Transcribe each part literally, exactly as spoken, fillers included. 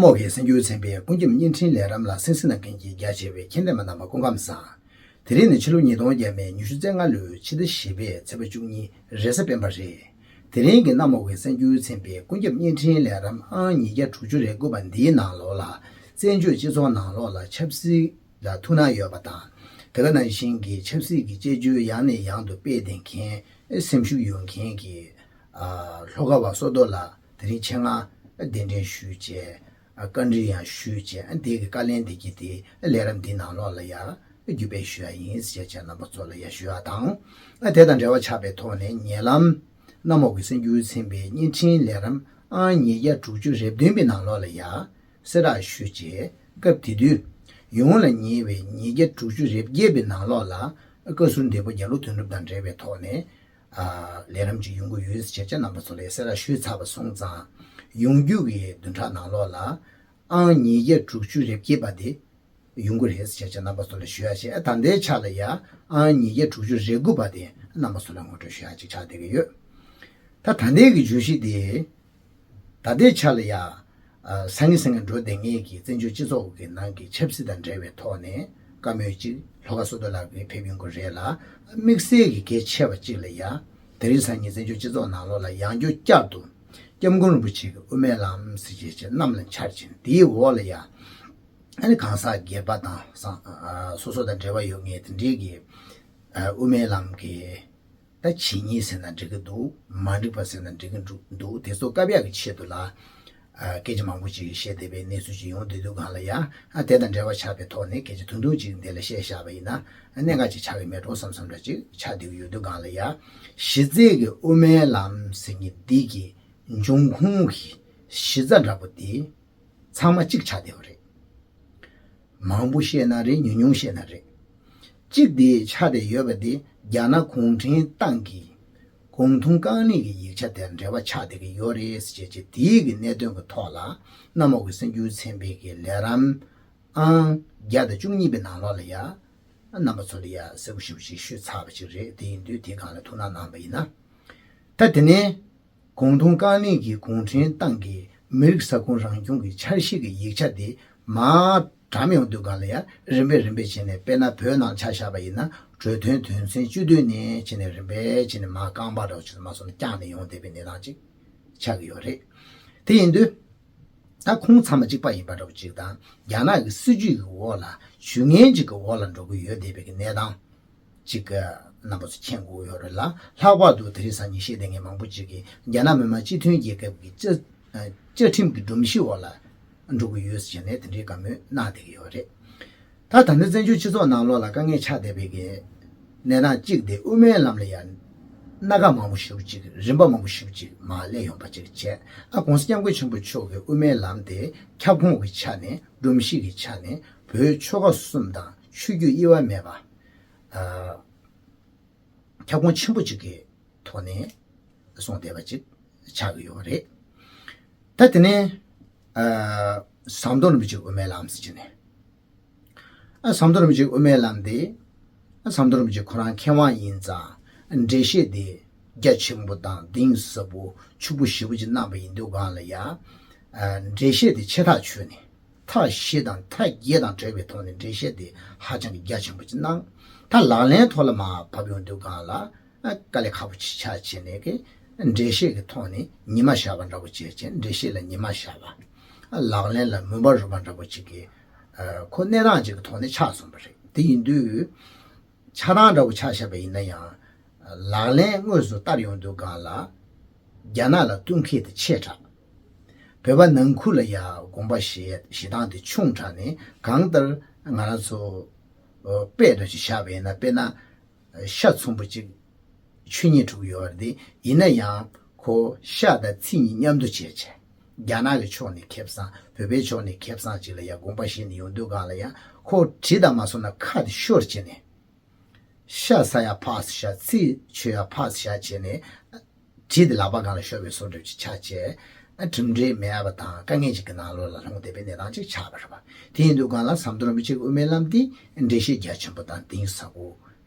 ཐོག་གི་གསར་འགྱུར་ཚན་པའི་སྐུ་ཁམས་བརྙན་འཕྲིན་ལས་རིམ་ལ་གསན་གཟིགས་གནང་མཁན་གྱི་རྒྱ་ཆེ་བའི་ཁྱེད་འདེམས་པ་རྣམ་པ་སྐུ་ཁམས་བཟང་། དེ་རིང་ནི་ཕྱི་ལོ་ཉིས་སྟོང་བརྒྱ་མེད་ཉི་ཤུ་རྩ་ལྔ་ལོའི་ཕྱི་ཟླ་བཞི་པའི་ཚེས་པ་བཅུ་གཉིས་རེས་གཟའ་སྤེན་པ་རེད། དེ་རིང་གི་གནམ་འོག་གི་གསར་འགྱུར་ཚན་པའི་སྐུ་ཁམས་བརྙན་འཕྲིན་ལས་རིམ་ཨང་ཉིས་བརྒྱ་དྲུག་ཅུ་རེ་དགུ་པ་འདིའི་ནང་ལོགས་ལ། བཙན་བྱོལ་སྤྱི་ཚོགས་ནང་ལོགས་ལ་ཆབ་སྲིད་ལ་ཐུགས་སྣང་ཡོད་པ་དང་། དེ་ག་ནང་བཞིན་གྱི་ཆབ་སྲིད་ཀྱི་དཔྱད་བརྗོད་ཡང་ནས་ཡང་དུ་སྤེལ་བསྡད་མཁན་སེམས་ཤུགས་ཡོད་མཁན་གྱི་ཨ་ལྷོ་ཁ་བ་བསོད་རྡོར་ལགས་དེ་རིང་ཆེད་མངགས་གདན་འདྲེན་ཞུས་བྱས། ཨ་བཀའ་འདྲི་ཡང་ཞུས་བྱས། ཨ་དེ་གི་བཀའ་ལན་དེ་གྱིས་དེ་ལས་རིམ་འདི་ནང་ལོགས་ལ་ཡང་བརྒྱུད་སྤེལ་ཞུ་ཡ་ཡིན་ཟེར་བྱས་རྣམ་པ་ཚོ་ལ་ཡང་ཞུ་ཡ་དང་། ཨ་དེ་དང་འབྲེལ་བ་ཆགས་པའི་ཐོག་ནས་ཉེ་ལམ་གནམ་འོག་གི་གསར་འགྱུར་ཚན་པའི་བརྙན་འཕྲིན་ལས་རིམ་ཨང་ཉིས་བརྒྱ་དྲུག་ཅུ་རེ་བདུན་པའི་ནང་ལོགས་ལ་ཡང་གསལ་བསྒྲགས་ཞུས་བྱས། སྐབས་དེ་དུས་ཡོངས་ལ་ཉེ་བའི་ཉིས་བརྒྱ་དྲུག་ཅུ་རེ་བརྒྱད་པའི་ནང་ལོགས་ལ་བཀའ་ཟུར་འདས་པོ་རྒྱ་ལོ་དོན་གྲུབ་དང་འབྲེལ་བའི་ཐོག་ནས། ཨ་ལས་རིམ་ཅིག་ཡོང་གི་ཡོད་ཟེར་བྱས་རྣམ་པ་ཚོ་ལ་གསལ་བསྒྲགས་ཞུས་ཚར་བ་སོང་ཙང་། ཡོང་རྒྱུ་གི་བདུན་ཕྲག་ནང་ལོགས་ལ་ཨང་ཉིས་བརྒྱ་དྲུག་ཅུ་རེ་བརྒྱད་པ་དེ་ཡོང་གི་རེད་ཟེར་བྱས་རྣམ་པ་ཚོ་ལ་ཞུ་ཡ་བྱས། ཨ་ད་ལྟའི་ཆ་ལ་ཡ་ཨང་ཉིས་བརྒྱ་དྲུག་ཅུ་རེ་དགུ་པ་དེ་རྣམ་པ་ཚོ་ལ་ངོ་སྤྲོད་ཞུ་ཡ་ཅིག་ཆགས་བསྡད་ཀྱི་ཡོད། ད་ད་ལྟའི་གི་བརྗོད་གཞི་དེ། ད་ལྟའི་ཆ་ལ་ཡ། ཨ་སང་ཉིན་སང་ཉིན་འགྲོ་བསྡད་མཁན་གྱི་བཙན་བྱོལ་སྤྱི་ཚོགས་ཀྱི་ནང་གི་ཆབ་སྲིད་དང་འབྲེལ་བའི་ཐོག་ནས་བཀའ་མོལ་གཅིག་ལྷོ་ཁ་བསོད་རྡོར་ལགས་ཀྱིས་ཕེབས་ཡོང་གི་རེད་ལ། དམིགས་བསལ་གྱི་གལ་ཆེ་བ་གཅིག་ལ་ཡ། དེ་རིང་སང་ཉིན་བཙན་བྱོལ་སྤྱི་ཚོགས་ནང་ལོགས་ལ་ཡང་བསྐྱར་བསྐྱར་དུ་སྐྱབས་མགོན་རིན་པོ་ཆེ་གི་དབུ་མའི་ལམ་ཟེར་བྱས་བྱས་གནམ་ལ་འཕྱར་བྱས་དེའི་འོག་ལ་ཡ། ཨ་ནི་གང་ཟག་སྒེར་པ་དང་སང་ཨ་སོ་སོ་དང་འབྲེལ་བ་ཡོད་མཁན་དེ་འདྲའི་གི་ཨ་དབུ་མའི་ལམ་གྱི་ད་བྱེད་ཉེས་ཟེར་ན་འགྲིག་གི་འདུག་མ་འགྲིག་པ་ཟེར་ན་འགྲིག་གི་འདུག་དེ་ཚོ་བཀབ་ཡག་གི་ཆེད་དུ་ལ། ཨ་སྐད་ཆ་མང་པོ་ཅིག་བཤད་བསྡད་པའི་གནས་ཚུལ་ཅིག་ཡོང་བསྡད་དུས་སྒང་ལ་ཡ། ཨ་དེ་དང་འབྲེལ་བ་ཆགས་པའི་ཐོག་ནས་སྐད་ཆ་ཐུང་ཐུང་ཅིག་འདི་ལ་བཤད་བཞག་པ་ཡིན་ན། ཨ་གནད་འགག་ཅིག་ཆགས་ཀྱི་མེད་འགྲོ་བསམ་བསམ་འདྲ་ཅིག་ཆགས་བསྡད་ཀྱི་ཡོད་དུས་སྒང་ལ་ཡ། གཞི་རྩའི་གི་དབུ་མའི་ལམ་ཟེར་མཁན་འདི་གི་འབྱུང་ཁུངས་ཀྱི་གཞི་རྩ་འདྲ་པོ་དེ་ཚང་མ་གཅིག་ཆགས་བསྡད་པ་རེད། མང་པོ་བཤད་ན་རེད། ཉུང་ཉུང་བཤད་ན་རེད། གཅིག་དེ་ཆགས་བསྡད་ཡོད་པ་དེ་རྒྱ་ནག་གུང་ཁྲན་ཏང་གིས་གུང་ཐུང་རྐང་གླིང་གི་ཡིག་ཆ་དེ་འབྲེལ་བ་ཆགས་བསྡད་ཀྱི་ཡོད་རེད་ཟེར་བྱས་དེའི་གི་གནད་དོན་གྱི་ཐོག་ལ་གནམ་འོག་གི་གསར་འགྱུར་ཚན་པའི་གི་ལས་རིམ་ཨང་བརྒྱ་དང་བཅུ་གཉིས་པའི་ནང་ལོགས་ལ་ཡ་རྣམ་པ་ཚོ་ལ་ཡ་གསལ་པོ་ཞེ་པོ་ཅིག་ཞུས་ཚར་བ་ཅིག་རེད། དེ་ཡིན་དུས་དེའི་སྒང་ལ་ཐུགས་སྣང་གནང་བ་ཡིན་ན། ད་དེ་ནས། གུང་ཐུང་རྐང་གླིང་གིས་གུང་ཁྲན་ཏང་གིས་མི་རིགས་ས་ཁོངས་རང་སྐྱོང་གི་འཆར་གཞི་གི་ཡིག་ཆ་དེ་མར་བཀྲམ་ཡོང་དུས་སྒང་ལ་ཡང་རིམ་པས་རིམ་པས་བྱས་ནས། དཔེར་ན་བོད་ནང་ཆ་བཞག་པ་ཡིན་ན་གྲོས་མཐུན་དོན་ཚན་བཅུ་བདུན་ནས་བྱས་ནས་རིམ་པས་བྱས་ནས་མར་རྐང་པ་འདྲ་བོ་ཅིག་མར་སོང་ནས་བརྐྱངས་ནས་ཡོང་བསྡད་པའི་གནས་སྟངས་ཅིག་ཆགས་ཀྱི་ཡོད་རེད། དེ་ཡིན་དུས། ད་ཁོང་ཚང་མ་གཅིག་པ་ཡིན་པ་འདྲ་བོ་ཅིག་དང་། རྒྱ་ནག་གི་སྲིད་ཇུས་ཀྱི་འོག་ལ་ཇུས་ངན་ཅིག་གི་འོག་ལ་འགྲོ་གི་ཡོད་བསྡད་པའི་གི་གནས་སྟངས། ཅིག་གི་རྣམ་པ་ཚོ་མཁྱེན་དགོས་ཡོད་རེད་ལ། ལྷག་པར་དུ་དེ་རིང་སང་ཉིན་བཤད་བསྡད་མཁན་མང་པོ་ཅིག་གིས་རྒྱ་ནག་མི་དམངས་སྤྱི་མཐུན་རྒྱལ་ཁབ་ཀྱི་བཅའ་བཅའ་ཁྲིམས་ཀྱི་སྒྲོམ་གཞི་འོག་ལ་འགྲོ་གི་ཡོད་ཟེར་ནས་དེ་འདྲའི་བཀའ་མོལ་གནང་བསྡད་ཀྱི་ཡོད་རེད། ད་ད་ནི་བཙན་བྱོལ་སྤྱི་ཚོགས་ནང་ལོགས་ལ་དཀའ་ངལ་ཆགས་བསྡད་པའི་གི་གནས་སྟངས་གཅིག་དེ་དབུ་མའི་ལམ་ལ་ཡང་སྣ་ཁ་མང་པོ་ཞེ་པོ་ཅིག་རིམ་པ་མང་པོ་ཞེ་པོ་ཅིག་མར་སླེབས་ཡོང་པ་ཅིག་བྱས། ཨ་༸གོང་ས་༸སྐྱབས་མགོན་ཆེན་པོ་མཆོག་གི་དབུ་མའི་ལམ་དེ་ཁྱབ་ཁོངས་ཀྱི་ཆ་ནས་སྒྲོམ་གཞི་གི་ཆ་ནས་བོད་ཆོལ་ཁ་གསུམ་དང་ཆོས་བརྒྱུད་དབྱེ་བ་མེད་པ། ཨ། ཁྱབ་ཁོངས་ཆེན་པོ་གཅིག་གི་ཐོག་ནས་གསུངས་བསྡད་པ་ཅིག་ཆགས་ཀྱི་ཡོད་པ་རེད། ད་དེ་ནས་ཨ་ཟམ་གདོང་རིན་པོ་ཆེའི་དབུ་མའི་ལམ་ཟེར་གྱི་ནས། ཨ་ཟམ་གདོང་རིན་པོ་ཆེའི་དབུ་མའི་ལམ་དེ། ཨ་ཟམ་གདོང་རིན་པོ་ཆེ་ཁོ་རང་མཁས་དབང་ཡིན་ཙང་འགྲེལ་བཤད་དེ་རྒྱ་ཆེན་པོ་དང་གཏིང་ཟབ་པོ་ཕྱུག་པོ་ཞེ་པོ་ཅིག་གནང་བ་ཡིན་དུས་སྒང་ལ་ཡ། ཨ་འགྲེལ་བཤད་དེ་ཆེ་ཐག་ཆོད་ནས། མཐའ་བཞི་དང་མཐའ་བརྒྱད་དང་བྲལ་བའི་ཐོག་ནས་འགྲེལ་བཤད་དེ་ཧ་ཅང་གི་རྒྱ་ཆེན་པོ་ཅིག་གནང་། ད་ལག་ལེན་ཐོག་ལ་མར་བབས་ཡོང་དུས་སྒང་ལ། ཨ་དཀའ་ལས་ཁག་པོ་ཅིག་ཆགས་བྱས་ནས་ཀྱི། འགྲེལ་བཤད་ཀྱི་ཐོག་ནས་ཉི་མ་ཞག་པ་འདྲ་པོ་བྱས་བྱས། འགྲེལ་བཤད་ལ་ཉི་མ་ཞག་པ། ཨ་ལག་ལེན་ལ་མུན་པ་རུབ་པ་འདྲ་པོ་ཅིག་གི། ཨ་ཁོ་གནས་སྟངས་ཅིག་གི་ཐོག་ནས་ཆགས་སོང་བ་རེད། དེ་ཡིན་དུས། ཆགས་སྟངས་འདྲ་པོ་ཆགས་བཞག་པ་ཡིན་ན་ཡང་། ལག་ལེན་དངོས་སུ་བསྟར་ཡོང་དུས་སྒང་ལ། རྒྱ་ནག་ལ་བསྟུན་མཁས་དེ་ཆེ་དྲགས། བོད་པ་ནང་ཁུལ་ལ་ཡ་དགོངས་པ་བཞེས་བཞེས་སྟངས་དེ་ཆུང་དྲགས་ནས། གང་ལྟར་ང་རང་ཚོ་དཔེ་འདྲ་ཞིག་བཞག་པ་ཡིན་ན། དཔེར་ན་ཤ་ཚོམ་བུ་གཅིག་ཆུ་གཉིས་འཁྲུག་ཡོད་པ་རེད། དེ་ཡིན་ན་ཡང་ཁོ་ཤ་དང་ཚིལ་གཉིས་མཉམ་དུ་བྱས་བྱས། རྒྱ་ནག་གི་ཕྱོགས་ནས་ཁེ་བཟང་། བོད་པའི་ཕྱོགས་ནས་ཁེ་བཟང་ཅིག་ལ་ཡ་དགོངས་པ་བཞེས་ནས་ཡོང་དུས་སྒང་ལ་ཡ། ཁོ་གྲི་དང་མ་སོང་ན་ཁ་དེ་ཤོར་བྱས་ནས། ཤ་ཟ་ཡ་ཕར་བཞག་ཚིལ་མཆོད་ཡ་ཕར་བཞག་བྱས་ནས། གྲི་དེ་ལག་པ་སྒང་ལ་ཤོར་བའི་བཟོ་འདྲ་ཅིག་ཆགས་བྱས། ཨ་གྲུབ་འབྲས་མེད་པ་དང་དཀའ་ངལ་ཅིག་གི་ནང་ལོགས་ལ་ལྷུང་བསྡད་པའི་གནས་སྟངས་ཅིག་ཆགས་པ་རེད་པ། དེ་ཡིན་དུས་སྒང་ལ་ཟམ་གདོང་རིན་པོ་ཆེ་གི་དབུ་མའི་ལམ་འདི་འགྲེལ་བཤད་རྒྱ་ཆེན་པོ་དང་གཏིང་ཟབ་པོ་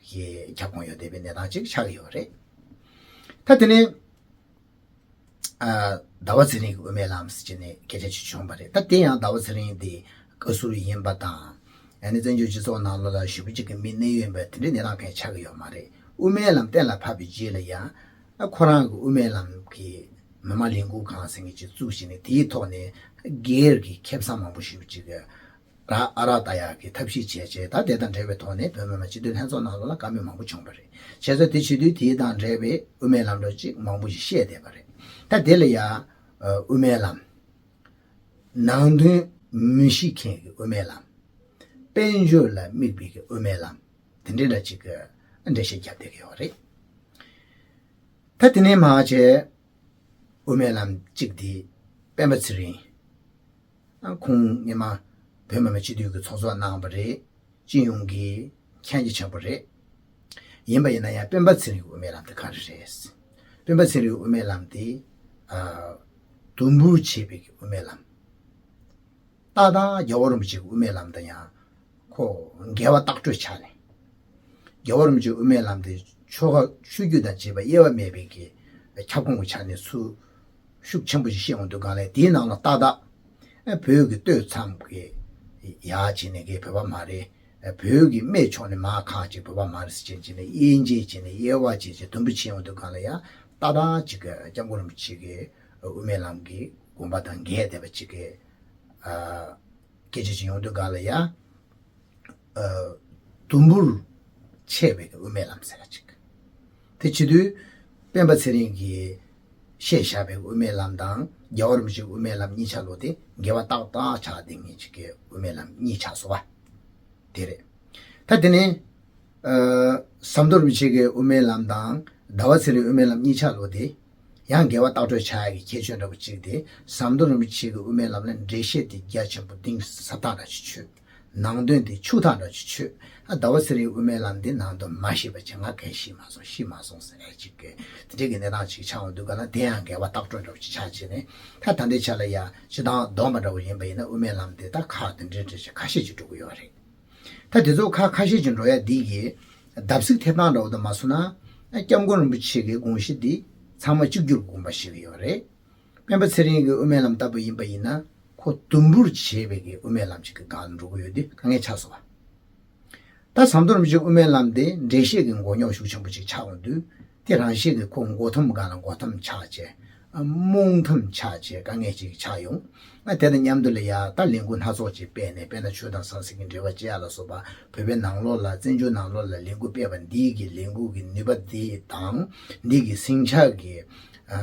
ཞིག་ཁྱབ་ཁོངས་ཡོད་བསྡད་པའི་གནས་སྟངས་ཅིག་ཆགས་ཀྱི་ཡོད་རེད། ད་དེ་ནས། ཟླ་བ་ཚེ་རིང་གི་དབུ་མའི་ལམ་ཟེར་བྱས་ནས་སྐད་ཆ་ཅིག་བྱུང་བ་རེད། ད་དེ་ཡང་ཟླ་བ་ཚེ་རིང་དེ་བཀའ་ཟུར་ཡིན་པ་དང་། ཨ་ནི་བཙན་བྱོལ་སྤྱི་ཚོགས་ནང་ལོགས་ལ་ཞེ་པོ་ཅིག་གི་མི་གནད་ཡོད་པའི་དེ་འདྲའི་གནས་སྟངས་ཕལ་ཆགས་ཀྱི་ཡོད་མ་རེད། དབུ་མའི་ལམ་གཏན་ལ་ཕབ་པའི་རྗེས་ལ་ཡང་ཨ་ཁོ་རང་གི་དབུ་མའི་ལམ་གྱི་མི་མང་ལས་འགུལ་ཁང་ཟེར་མཁན་ཅིག་བཙུགས་བྱས་ནས་དེའི་ཐོག་ནས་སྒེར་གྱི་ཁེ་བཟང་མང་པོ་ཞེ་པོ་ཅིག་གི་ར་ཨ་རག་ལྟ་ཡག་གི་ཐབས་ཤེས་བྱས་བྱས། ད་དེ་དང་འབྲེལ་བའི་ཐོག་ནས་བོད་མི་མང་སྤྱི་འཐུས་ལྷན་ཚོགས་ནང་ལོགས་ལ་བཀའ་མོལ་མང་པོ་བྱུང་བ་རེད། བྱས་ཙང་དེ་བྱེད་དུས་དེའི་དང་འབྲེལ་བའི་དབུ་མའི་ལམ་འགྲོ་ཅིག་མང་པོ་ཞིག་བཤད་བསྡད་པ་རེད། ད་དེ་ལ་ཡ་ཨ་དབུ་མའི་ལམ། ནང་དོན་མི་ཤེས་མཁན་གྱི་དབུ་མའི་ལམ། དཔལ་འབྱོར་ལ་དམིགས་པའི་གི་དབུ་མའི་ལམ། དེ་འདྲའི་འདྲ་ཅིག་གི་འགྲེལ་བཤད་བརྒྱབ་བསྡད་ཀྱི་ཡོད་རེད། ད་དེ་ནས་མར་བྱས་དབུ་མའི་ལམ་གཅིག་དེ་སྤེན་པ་ཚེ་རིང་། ཨ་ཁོང་སྔོན་མ་བོད་མི་མང་སྤྱི་འཐུས་ཀྱི་ཚོགས་གཙོ་གནང་བ་རེད། སྤྱི་ཡོངས་ཀྱི་མཁྱེན་རྒྱ་ཆེན་པོ་རེད། ཡིན་པ་ཡིན་ན་ཡང་སྤེན་པ་ཚེ་རིང་གི་དབུ་མའི་ལམ་དེ་ག་རེ་རེད། སྤེན་པ་ཚེ་རིང་གི་དབུ་མའི་ལམ་དེ་ཨ་དུམ་བུར་བྱས་པའི་གི་དབུ་མའི་ལམ། ཏག་ཏག་རྒྱལ་བ་རིན་པོ་ཆེའི་དབུ་མའི་ལམ་དང་ཡང་ཁོ་འགལ་བ་ལྟག་སྤྲོད་ཆགས་ནས། རྒྱལ་བ་རིན་པོ་ཆེའི་དབུ་མའི་ལམ་དེ་ཆོལ་ཁ་ཆོས་བརྒྱུད་དང་བཅས་པ་དབྱེ་བ་མེད་པའི་གི་ཁྱབ་ཁོངས་ཀྱི་ཆ་ནས་ཚུར་ཤུགས་ཆེན་པོ་ཞིག་བཤད་ཡོང་དུས་སྒང་ལ། དེའི་ནང་ལ་ཏག་ཏག་ཨ་བོད་ཀྱི་ལྟོས་ཚང་གི་ཡག་བྱས་ནས་གི་བོད་པ་མ་རེད། ཨ་བོད་ཀྱི་སྨད་ཕྱོགས་ནས་མར་ཁག་ཅིག་བོད་པ་མ་རེད་ཟེར་བྱས་བྱས་ནས་དབྱེ་འབྱེད་བྱས་ནས་དབྱེ་བ་བྱས་བྱས་དུམ་བུ་བྱས་ཡོང་དུས་སྒང་ལ་ཡང་ཏག་ཏག་ཅིག་གི་སྐྱབས་མགོན་རིན་པོ་ཆེ་གི་དབུ་མའི་ལམ་གྱི་དགོངས་པ་དང་འགལ་བསྡད་པ་ཅིག་གི་ཨ་སྐད་ཆ་ཅིག་ཡོང་དུས་སྒང་ལ་ཡང་། ཨ་དུམ་བུར་ཆད་པའི་དབུ་མའི་ལམ་ཟེར་བ་ཅིག་དེ་བྱེད་དུས་སྤེན་པ་ཚེ་རིང་གིས་བཤད་བཞག་པའི་དབུ་མའི་ལམ་དང་རྒྱལ་བ་རིན་པོ་ཆེའི་དབུ་མའི་ལམ་གཉིས་ཆ་ལོ་དེ་འགལ་བ་ཏག་ཏག་ཆགས་བསྡད་མཁན་ཅིག་གི་དབུ་མའི་ལམ་གཉིས་ཆགས་སོང་བ། དེ་རེད། ད་དེ་ནས་ཨ་ཟམ་གདོང་རིན་པོ་ཆེ་གི་དབུ་མའི་ལམ་དང་ཟླ་བ་ཚེ་རིང་དབུ་མའི་ལམ་གཉིས་ཆ་ལོ་དེ་ཡང་འགལ་བ་ལྟག་སྤྲོད་ཆགས་ཡག་གི་ཁྱད་ཆོས་འདྲ་པོ་གཅིག་དེ། ཟམ་གདོང་རིན་པོ་ཆེ་གི་དབུ་མའི་ལམ་ལ་འགྲེལ་བཤད་དེ་རྒྱ་ཆེན་པོ་གཏིང་ཟབ་ཐག་འདྲ་ཅིག་ཆོད། ནང་དོན་དེ་ཕྱུག་ཐག་འདྲ་ཅིག་ཆོད། ཨ་ཟླ་བ་ཚེ་རིང་དབུ་མའི་ལམ་དེ་ནང་དོན་མ་ཤེས་པ་ཅིག་ང་གས་ཤེས་མ་སོང་ཤེས་མ་སོང་ཟེར་ཡག་ཅིག་གི་དེ་འདྲའི་གི་གནས་སྟངས་ཅིག་ཆགས་འོང་དུས་སྒང་ལ་དེ་ཡང་འགལ་བ་ལྟག་སྤྲོད་འདྲ་པོ་ཅིག་ཆགས་བྱས་ནས། ད་ད་ལྟའི་ཆ་ལ་ཡ་སྤྱིར་བཏང་བསྡོམས་པ་འདྲ་པོ་ཡིན་པ་ཡིན་ན་དབུ་མའི་ལམ་དེ་ད་ཁག་དེ་འདྲའི་འདྲ་ཅིག་ཁ་ཤས་ཅིག་འགྲོ་གི་ཡོད་རེད། ད་དེ་ཚོ་ཁག་ཁ་ཤས་ཅིག་འགྲོ་ཡ་འདི་གི་བརྡབ་གསིག་ཐེབས་སྟངས་འདྲ་བོ་དང་མ་སོང་ན། སྐྱབས་མགོན་རིན་པོ་ཆེ་གི་དགོངས་གཞི་འདི་ཚང་མ་གཅིག་གྱུར་དགོངས་པ་བཞེས་ཀྱི་ཡོད་རེད། སྤེན་པ་ཚེ་རིང་གི་དབུ་མའི་ལམ་ལྟ་བུ་ཡིན་པ་ཡིན་ན་ཁོ་དུམ་བུར་བྱས་པའི་གི་དབུ་མའི་ལམ་ཅིག་གི་སྒང་ལ་འགྲོ་གི་ཡོད་དུས་དཀའ་ངལ་ཆགས་སོང་བ། ད་ཟམ་གདོང་རིན་པོ་ཆེའི་དབུ་མའི་ལམ་དེ་འགྲེལ་བཤད་ཀྱི་མགོ་རྙོག་ཤུགས་ཆེན་པོ་ཅིག་ཆགས་འོང་དུས། དེ་རང་བཞིན་གྱིས་ཁོ་མགོ་འཐོམ་སྒང་ལ་མགོ་འཐོམ་ཆགས་བྱས། རྨོངས་འཐོམ་ཆགས་བྱས་དཀའ་ངལ་ཅིག་ཆགས་ཡོང་། ཨ་དེ་དང་མཉམ་དུ་ལ་ཡ་ད་ལས་འགུལ་སྣ་ཚོགས་ཅིག་སྤེལ་ནས། དཔེར་ན་ཆོས་དང་ཟང་ཟིང་གི་འབྲེལ་བ་བཅས་ལ་སོགས་པ་བོད་པའི་ནང་ལོགས་ལ་བཙན་བྱོལ་ནང་ལོགས་ལ་ལས་འགུལ་སྤེལ་བ་འདིའི་གི་ལས་འགུལ་གྱི་ནུས་པ་འདི་དང་འདི་གི་ཟིང་ཆ་གི་ཨ་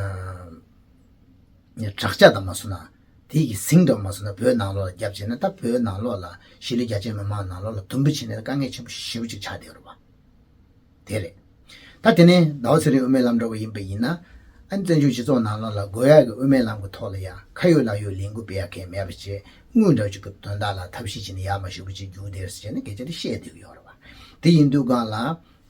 དྲག་ཆ་དང་མ་སོང་ན། དེ་གི་ཟིང་འདྲ་མ་སོང་ན་བོད་ནང་ལོགས་ལ་བརྒྱབ་བྱས་ན། ད་བོད་ནང་ལོགས་ལ་གཞིས་ལུས་རྒྱ་ཆེ་མི་མང་ནང་ལོགས་ལ་དུམ་བུ་བྱས་ནས་དཀའ་ངལ་ཆེན་པོ་ཞེ་པོ་ཅིག་ཆགས་བསྡད་ཡོད་རེད་བ། དེ་རེད། ད་དེ་ནས་ཟླ་བ་ཚེ་རིང་དབུ་མའི་ལམ་འདྲ་བོ་ཡིན་པ་ཡིན་ན། ཨ་ནི་བཙན་བྱོལ་སྤྱི་ཚོགས་ནང་ལོགས་ལ་དགོས་ཡག་གི་དབུ་མའི་ལམ་གྱི་ཐོག་ལ་ཡང་ཁ་ཡོད་ལག་ཡོད་ལས་འགུལ་སྤེལ་ཡག་གང་ཡང་མེད་པ་བྱས། དངུལ་འདྲ་བོ་ཅིག་གི་དོན་དག་ལ་ཐབས་ཤེས་བྱས་ནས་ཡར་མར་ཞེ་པོ་ཅིག་རྒྱུགས་བསྡད་ཟེར་བྱས་ནས་སྐད་ཆ་དེ་བཤད་བསྡད་ཀྱི་ཡོད་རེད་བ། དེ་ཡིན་དུས་སྒང་ལ།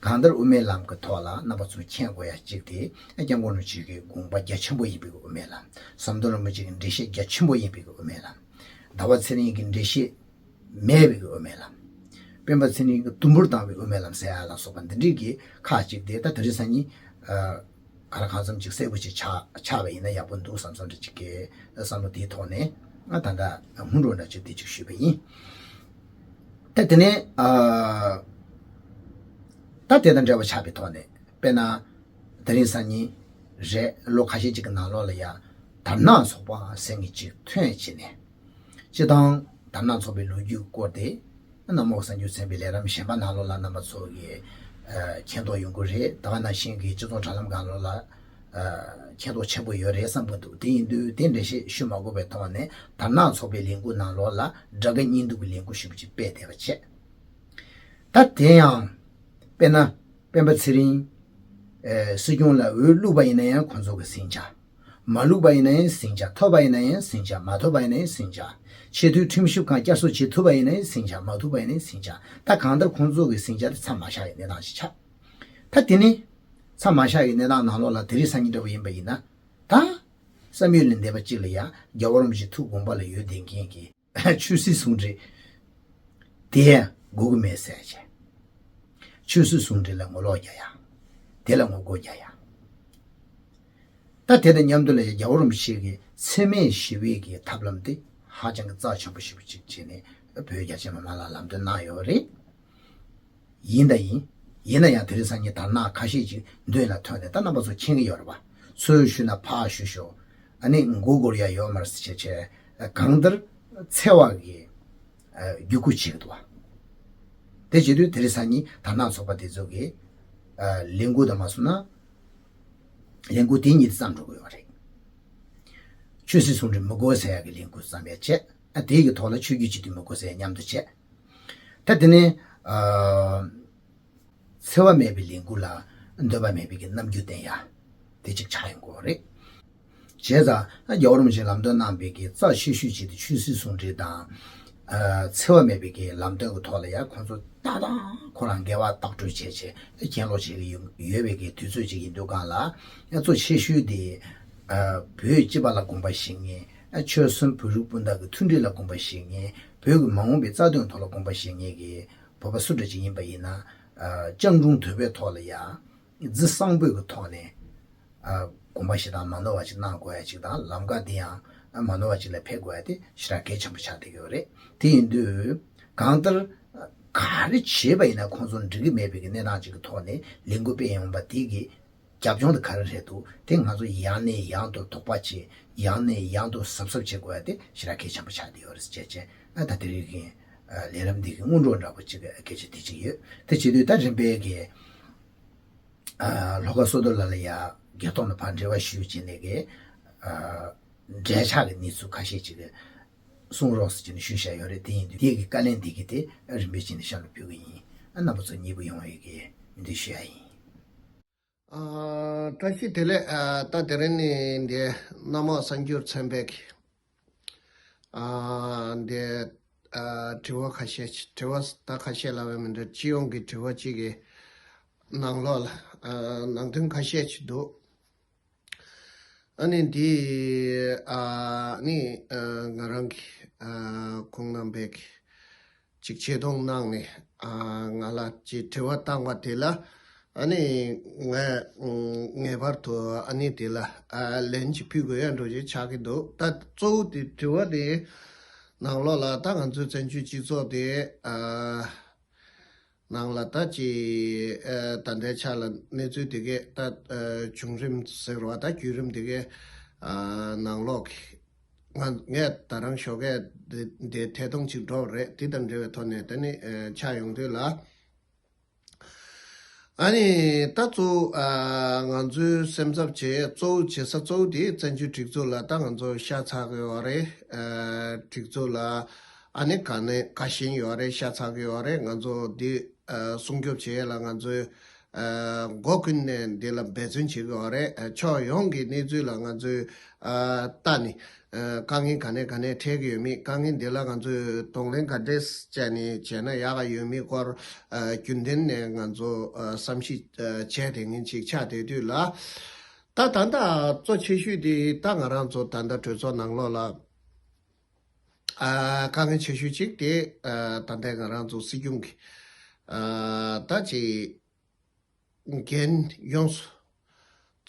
གང་ལྟར་དབུ་མའི་ལམ་གྱི་ཐོག་ལ་རྣམ་པ་ཚོས་མཁྱེན་དགོས་ཡག་གཅིག་དེ་སྐྱབས་མགོན་རིན་པོ་ཆེ་གི་དགོངས་པ་རྒྱ་ཆེན་པོ་ཡིན་པའི་གི་དབུ་མའི་ལམ། ཟམ་གདོང་རིན་པོ་ཆེ་གི་འགྲེལ་བཤད་རྒྱ་ཆེན་པོ་ཡིན་པའི་གི་དབུ་མའི་ལམ། ཟླ་བ་ཚེ་རིང་གི་འགྲེལ་བཤད་མེད་པའི་གི་དབུ་མའི་ལམ། སྤེན་པ་ཚེ་རིང་གི་དུམ་བུར་བཏང་བའི་དབུ་མའི་ལམ་ཟེར་ཡག་ལ་སོགས་པ་འདི་འདྲའི་གི་ཁག་ཅིག་དེ་ད་དེ་རིང་སང་ཉིན་ཨ་ག་ལ་གང་འཚམ་ཅིག་གསལ་པོ་ཅིག་ཆགས་ཆགས་པ་ཡིན་ན་ཡག་པོ་འདུག་བསམ་བསམ་འདྲ་ཅིག་གི་བསམ་བློ་དེའི་ཐོག་ནས་ང་ད་ལྟ་སྔོན་འགྲོ་འདྲ་ཅིག་དེ་ཅིག་ཞུས་པ་ཡིན། ད་དེ་ནས་ཨ་ད་དེ་དང་འབྲེལ་བ་ཆགས་པའི་ཐོག་ནས། དཔེར་ན། དེ་རིང་སང་ཉིན་རེད། ལོ་ཁ་ཤས་ཅིག་གི་ནང་ལོགས་ལ་ཡ་དར་ནག་ཚོགས་པ་ཟེར་མཁན་ཅིག་ཐོན་བྱས་ནས། སྤྱིར་བཏང་དར་ནག་ཚོགས་པའི་ལོ་རྒྱུས་སྐོར་དེ་གནམ་འོག་གསར་འགྱུར་ཚན་པའི་ལས་རིམ་གཞན་པ་ནང་ལོགས་ལ་རྣམ་པ་ཚོ་གིས་ཨ་མཁྱེན་རྟོགས་ཡོང་གི་རེད། ད་ག་ནང་བཞིན་གྱི་སྤྱི་ཚོགས་དྲ་ལམ་སྒང་ལོགས་ལ་ཨ་མཁྱེན་རྟོགས་ཆེན་པོ་ཡོད་རེད་བསམ་གྱི་འདུག་དེ་ཡིན་དུས་དེ་འགྲེལ་བཤད་ཞུ་མ་དགོས་པའི་ཐོག་ནས། དར་ནག་ཚོགས་པའི་ལས་འགུལ་ནང་ལོགས་ལ་དགྲ་དགའ་གཉེན་སྡུག་གི་ལས་འགུལ་ཞེ་པོ་ཅིག་སྤེལ་བསྡད་པ་བྱས། ད་དེ་ཡང་དཔེར་ན། སྤེན་པ་ཚེ་རིང་། ཨེ་སྲིད་སྐྱོང་ལ་འོས་བླུགས་པ་ཡིན་ན་ཡང་ཁོང་ཚོ་གི་ཟིང་ཆ། མ་བླུགས་པ་ཡིན་ན་ཡང་ཟིང་ཆ། ཐོབ་པ་ཡིན་ན་ཡང་ཟིང་ཆ། མ་ཐོབ་པ་ཡིན་ན་ཡང་ཟིང་ཆ། ཆེས་མཐོའི་ཁྲིམས་ཞིབ་ཁང་བསྐྱར་གསོ་བྱེད་ཐུབ་པ་ཡིན་ན་ཡང་ཟིང་ཆ། མ་ཐུབ་པ་ཡིན་ན་ཡང་ཟིང་ཆ། ད་གང་ལྟར་ཁོང་ཚོ་གི་ཟིང་ཆ་དེ་མཚམས་མ་བཞག་ཡག་གནས་སྟངས་ཤིག་ཆགས། ད་དེ་ནི་མཚམས་མ་བཞག་ཡག་གནས་སྟངས་ནང་ལོགས་ལ་དེ་རིང་སང་ཉིན་འདྲ་བོ་ཡིན་པ་ཡིན་ན། ད་བསམ་ཡུལ་ལས་འདས་པ་གཅིག་ལ་ཡ་རྒྱལ་བ་རིན་པོ་ཆེ་ཐུགས་དགོངས་པ་ལ་ཡོད་བསྡད་མཁན་གྱི་ཆོས་སྲིད་ཟུང་འབྲེལ་དེ་དགོས་ཀྱི་མེད་ཟེར་བྱས། ཆོས་སྲིད་ཟུང་འབྲེལ་ལ་ངོ་ལོག་རྒྱག་ཡག་དེ་ལ་ངོ་རྒོལ་རྒྱག་ཡག་ད་དེ་དང་མཉམ་དུ་ལ་རྒྱལ་བ་རིན་པོ་ཆེ་གིས་འཚེ་མེད་ཞི་བའི་གི་ཐབས་ལམ་དེ་ཧ་ཅང་གི་རྩ་ཆེན་པོ་ཞེ་པོ་ཅིག་བྱས་ནས་བོད་རྒྱ་ཆེ་མི་མང་ལ་ལམ་སྟོན་གནང་ཡོད་རེད། ཡིན་ད་ཡིན། ཡིན་ན་ཡང་དེ་རིང་སང་ཉིན་དར་ནག་ཁ་ཤས་ཅིག་མདུན་ལ་ཐོན་ནས་ད་རྣམ་པ་ཚོ་མཁྱེན་གྱི་ཡོད་རེད་པ། ཚུར་ཞུས་ན་ཕར་ཞུ་ཤོག་ཨ་ནི་མགོ་སྒུར་ཡ་ཡོད་མ་རེད་ཟེར་བྱས་བྱས་གང་ལྟར་འཚེ་བ་གི་བརྒྱུད་སྐུལ་བྱེད་ཀྱི་འདུག་པ། དེ་བྱེད་དུས་དེ་རིང་སང་ཉིན་དར་ནག་ཚོགས་པ་དེ་ཚོ་གི་ལས་འགུལ་དང་མ་སོང་ན། ལས་འགུལ་དེ་ཉིད་དུ་བརྩམས་འགྲོ་གི་ཡོད་རེད། ཆོས་སྲིད་ཟུང་འབྲེལ་མི་དགོས་ཟེར་ཡག་གི་ལས་འགུལ་བརྩམས་ཡ་བྱས། ཨ་དེ་གི་ཐོག་ལ་ཆོས་བརྒྱུད་སྤྱི་འཐུས་མི་དགོས་ཟེར་ཡ་མཉམ་དུ་བྱས། ད་དེ་ནས་ཨ་འཚེ་བ་མེད་པའི་ལས་འགུལ་ལ་འདོད་པ་མེད་པའི་གི་རྣམ་འགྱུར་བསྟན་ཡ་དེ་གཅིག་ཆགས་ཡོང་གི་ཡོད་རེད། བྱས་ཙང་རྒྱལ་བ་རིན་པོ་ཆེས་ལམ་སྟོན་གནང་པའི་གི་རྩ་ཆེ་ཤོས་གཅིག་དེ་ཆོས་སྲིད་ཟུང་འབྲེལ་དང་། ཨ་འཚེ་བ་མེད་པའི་གི་ལམ་སྟོན་གྱི་ཐོག་ལ་ཡང་ཁོང་ཚོ་ཏག་ཏག་ཁོ་རང་འགལ་བ་ལྡོག་གྲོལ་བྱས་བྱས་གྱེན་ལོག་བྱེད་ཀྱི་ཡོད་ཡོད་པའི་གི་དུས་ཚོད་ཅིག་ཡིན་དུས་སྒང་ལ་ཡང་གཙོ་ཆེ་ཤོས་དེ་ཨ་བོད་སྤྱི་པ་ལ་དགོངས་པ་བཞེས་མཁན། ཨ་ཆོལ་གསུམ་བོད་རིགས་སྤུན་ཟླ་གི་མཐུན་སྒྲིལ་ལ་དགོངས་པ་བཞེས་མཁན། བོད་ཀྱི་མ་འོངས་པའི་རྩ་དོན་ཐོག་ལ་དགོངས་པ་བཞེས་མཁན་གྱི་བོད་པ་སུ་འདྲ་ཅིག་ཡིན་པ་ཡིན་ན། ཨ་སྤྱང་གྲུང་དོད་པོའི་ཐོག་ལ་ཡང་། རྩིས་བཟང་པོའི་གི་ཐོག་ནས་ཨ་དགོངས་པ་བཞེས་སྟངས་མ་ནོར་བ་ཅིག་གནང་དགོས་ཡ་ཅིག་དང་། ལམ་ཁ་འདི་ཡང་ཨ་མ་ནོར་བ་ཅིག་ལ་ཕེབས་དགོས་ཡ་དེ་ཞེ་དྲག་གལ་ཆེན་པོ་ཆགས་བསྡད་ཡོད་རེད། དེ་ཡིན་དུས་གང་ལྟར་ག་རེ་བྱས་པ་ཡིན་ན་ཁོང་ཚོ་འགྲིག་གི་མེད་པའི་གི་གནས་སྟངས་ཅིག་གི་ཐོག་ནས་ལས་འགུལ་སྤེལ་ཡོང་བ་དེ་གི་རྒྱབ་ལྗོངས་དེ་ག་རེ་རེད་འདུག་དེ་ང་ཚོ་ཡང་ནས་ཡང་དུ་དོགས་པ་བྱེད། ཡང་ནས་ཡང་དུ་གཟབ་གཟབ་བྱེད་དགོས་ཡ་དེ་ཞེ་དྲག་གལ་ཆེན་པོ་ཆགས་བསྡད་ཡོད་རེད་ཟེར་བྱས་བྱས། ཨ་ད་དེ་རིང་གི་ཨ་ལས་རིམ་འདི་གི་སྔོན་འགྲོ་འདྲ་པོ་ཅིག་གི་སྐད་ཆ་དེ་ཅིག་ཡོད། དེ་བྱེད་དུས་ད་རིམ་པས་གི་ཨ་ལྷོ་ཁ་བསོད་རྡོར་ལགས་ལ་ཡ་སྒེར་ཐོག་ནས་ཕར་འབྲེལ་བ་ཞུས་བྱས་ནས་གི་ཨ་འབྲེལ་ཆགས་ཀྱི་གནས་ཚུལ་ཁ་ཤས་ཅིག་གི་གསུང་རོགས་ཟེར་བྱས་ནས་ཞུས་བཞག་ཡོད་རེད། དེ་ཡིན་དུས་དེ་གི་བཀའ་ལན་འདི་གི་དེ་རིམ་པས་བྱས་ནས་གཤམ་ལ་ཕུལ་གི་ཡིན། ཨ་རྣམ་པ་ཚོ་མཉེས་པོ་ཡོང་བའི་གི་སྨོན་འདུན་ཞུ་ཡ་ཡིན། ཨ་བཀྲ་ཤིས་བདེ་ལེགས། ཨ་ད་དེ་རིང་ནི་འདི་གནམ་འོག་གསར་འགྱུར་ཚན་པའི་གི་ཨ་འདི་ཨ་དྲི་བ་ཁ་ཤས་ཅིག་དྲི་བ་ད་ཁ་ཤས་ལབ་པ་མི་འདྲ། སྤྱི་ཡོངས་ཀྱི་དྲི་བ་གཅིག་གི་ནང་ལོགས་ལ་ཨ་ནང་དོན་ཁ་ཤས་ཅིག་འདུག་ཨ་ནི་འདི་ཨ་ནི་ཨ་ང་རང་གི་ཨ་ཁོང་རྣམ་པས་ཀྱི་ཅིག་ཆེ་མཐོང་གནང་ནས་ཨ་ང་ལ་ཅིག་དྲི་བ་བཏང་བ་དེ་ལ་ཨ་ནི་ངས་ངེས་པར་དུ་ཨ་ནི་དེ་ལ་ཨ་ལན་ཅིག་ཕུལ་དགོས་ཡ་འགྲོ་ཅིག་ཆགས་ཀྱི་འདུག་ད་གཙོ་བོ་དེ་དྲི་བ་དེ་ནང་ལོགས་ལ་ད་ང་ཚོའི་བཙན་བྱོལ་སྤྱི་ཚོགས་དེ་ཨ་ནང་ལ་ད་ཅི་ཨ་ད་ལྟའི་ཆ་ལ་གནས་ཚུལ་དེ་གས་ད་ཨ་བྱུང་རིམ་ཟེར་བ་ད་བརྒྱུད་རིམ་དེ་གས་ཨ་ནང་ལོགས་ཀྱི་ང་ངས་ད་རང་ཞོགས་ཀས་འདི་འདི་ཐད་གཏོང་ཅིག་འགྲོ་བ་རེད། དེ་དང་འབྲེལ་བའི་ཐོག་ནས་ད་ནི་ཨ་ཆགས་ཡོང་དུས་ལ། ཨ་ནི་ད་གཙོ་བོ་ཨ་ང་ཚོའི་སེམས་འཚབ་བྱེད་གཙོ་བོ་བྱེད་ས་གཙོ་བོ་དེ་བཙན་བྱོལ་སྒྲིག་འཛུགས་ལ་ད་ང་ཚོ་ཤ་ཚ་གི་ཡོད་རེད། ཨ་སྒྲིག་འཛུགས་ལ་ཨ་ནི་ག་ནས་ག་བཞིན་ཡོད་རེད། ཤ་ཚ་གི་ཡོད་རེད། ང་ཚོ་འདི་ཨ་སྲུང་སྐྱོབ་བྱེད་ཡས་ལ་ང་ཚོའི་ཨ་སྒོ་ཀུན་ནས་འདི་ལ་འབད་བརྩོན་བྱེད་ཀྱི་ཡོད་རེད། ཨ་ཕྱོགས་ཡོངས་ཀྱི་གནས་ཚུལ་ལ་ང་ཚོས་ཨ་ལྟ་ནས་ཨ་དཀའ་ངལ་ག་ནས་ག་ནས་འཕྲད་ཀྱི་ཡོད་མེད། དཀའ་ངལ་འདི་ལ་ང་ཚོས་གདོང་ལེན་ག་འདྲས་བྱས་ནས་བྱས་ན་ཡག་ག་ཡོད་མེད་སྐོར་ཨ་རྒྱུན་ལྡན་ནས་ང་ཚོ་ཨ་བསམ་གཞིག་ཨ་བྱས་བསྡད་མཁན་ཅིག་ཆགས་བསྡད་དུས་ལ། ད་ད་ལྟ་གཙོ་ཆེ་ཤོས་དེ་ད་ང་རང་ཚོ་ད་ལྟ་གྲོས་ཚོགས་ནང་ལོགས་ལ་ཨ་དཀའ་ངལ་ཆེ་ཤོས་གཅིག་དེ་ཨ་ད་ལྟའི་ང་རང་ཚོ་སྲིད་སྐྱོང་གི་ཨ་ད་ཅིག་འགན་ཡོངས་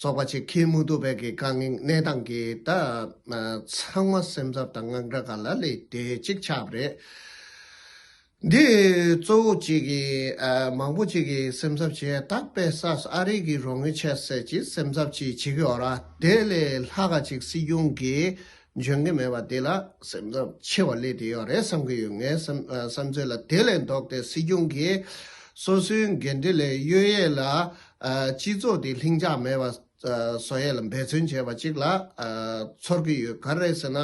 སུ་རྫོགས་པ་ཅིག་འཁྱེར་མི་ཐུབ་པའི་གི་དཀའ་ངལ་གནས་སྟངས་ཀྱི་ད་ཨ་ཚང་མ་སེམས་འཚབ་དང་དངངས་སྐྲག་ག་ལ་ལས་དེ་གཅིག་ཆགས་པ་རེད། འདི་གཙོ་བོ་གཅིག་གི་ཨ་མང་པོ་གཅིག་གི་སེམས་འཚབ་བྱས་ད་དཔེ་ས་ཨ་རི་གི་རོགས་དངུལ་ཆད་ཟེར་གྱི་སེམས་འཚབ་ཅིག་བྱེད་ཀྱི་ཡོད་ར། དེ་ལས་ལྷག་ག་ཅིག་སྲིད་སྐྱོང་གིས་འཇོན་གྱི་མེད་པ་དེ་ལ་སེམས་འཚབ་ཆེ་བ་སླེབས་བསྡད་ཡོད་རེད་བསམ་གྱི་ཡོད། ངའི་བསམ་ཨ་བསམ་ཚུལ་ལ་དེ་ལས་ལྡོག་སྟེ་སྲིད་སྐྱོང་གིས་སོ་སོའི་འགན་འཁྲི་ལས་གཡོལ་ཡས་ལ་ཨ་སྤྱི་ཚོགས་དེ་ལྷིང་འཇགས་མེད་པ་ཨ་བཟོ་ཡས་ལ་འབད་བརྩོན་བྱས་པ་གཅིག་ལ་ཨ་ཚོར་གྱི་ཡོད། ག་རེ་རེད་ཟེར་ན།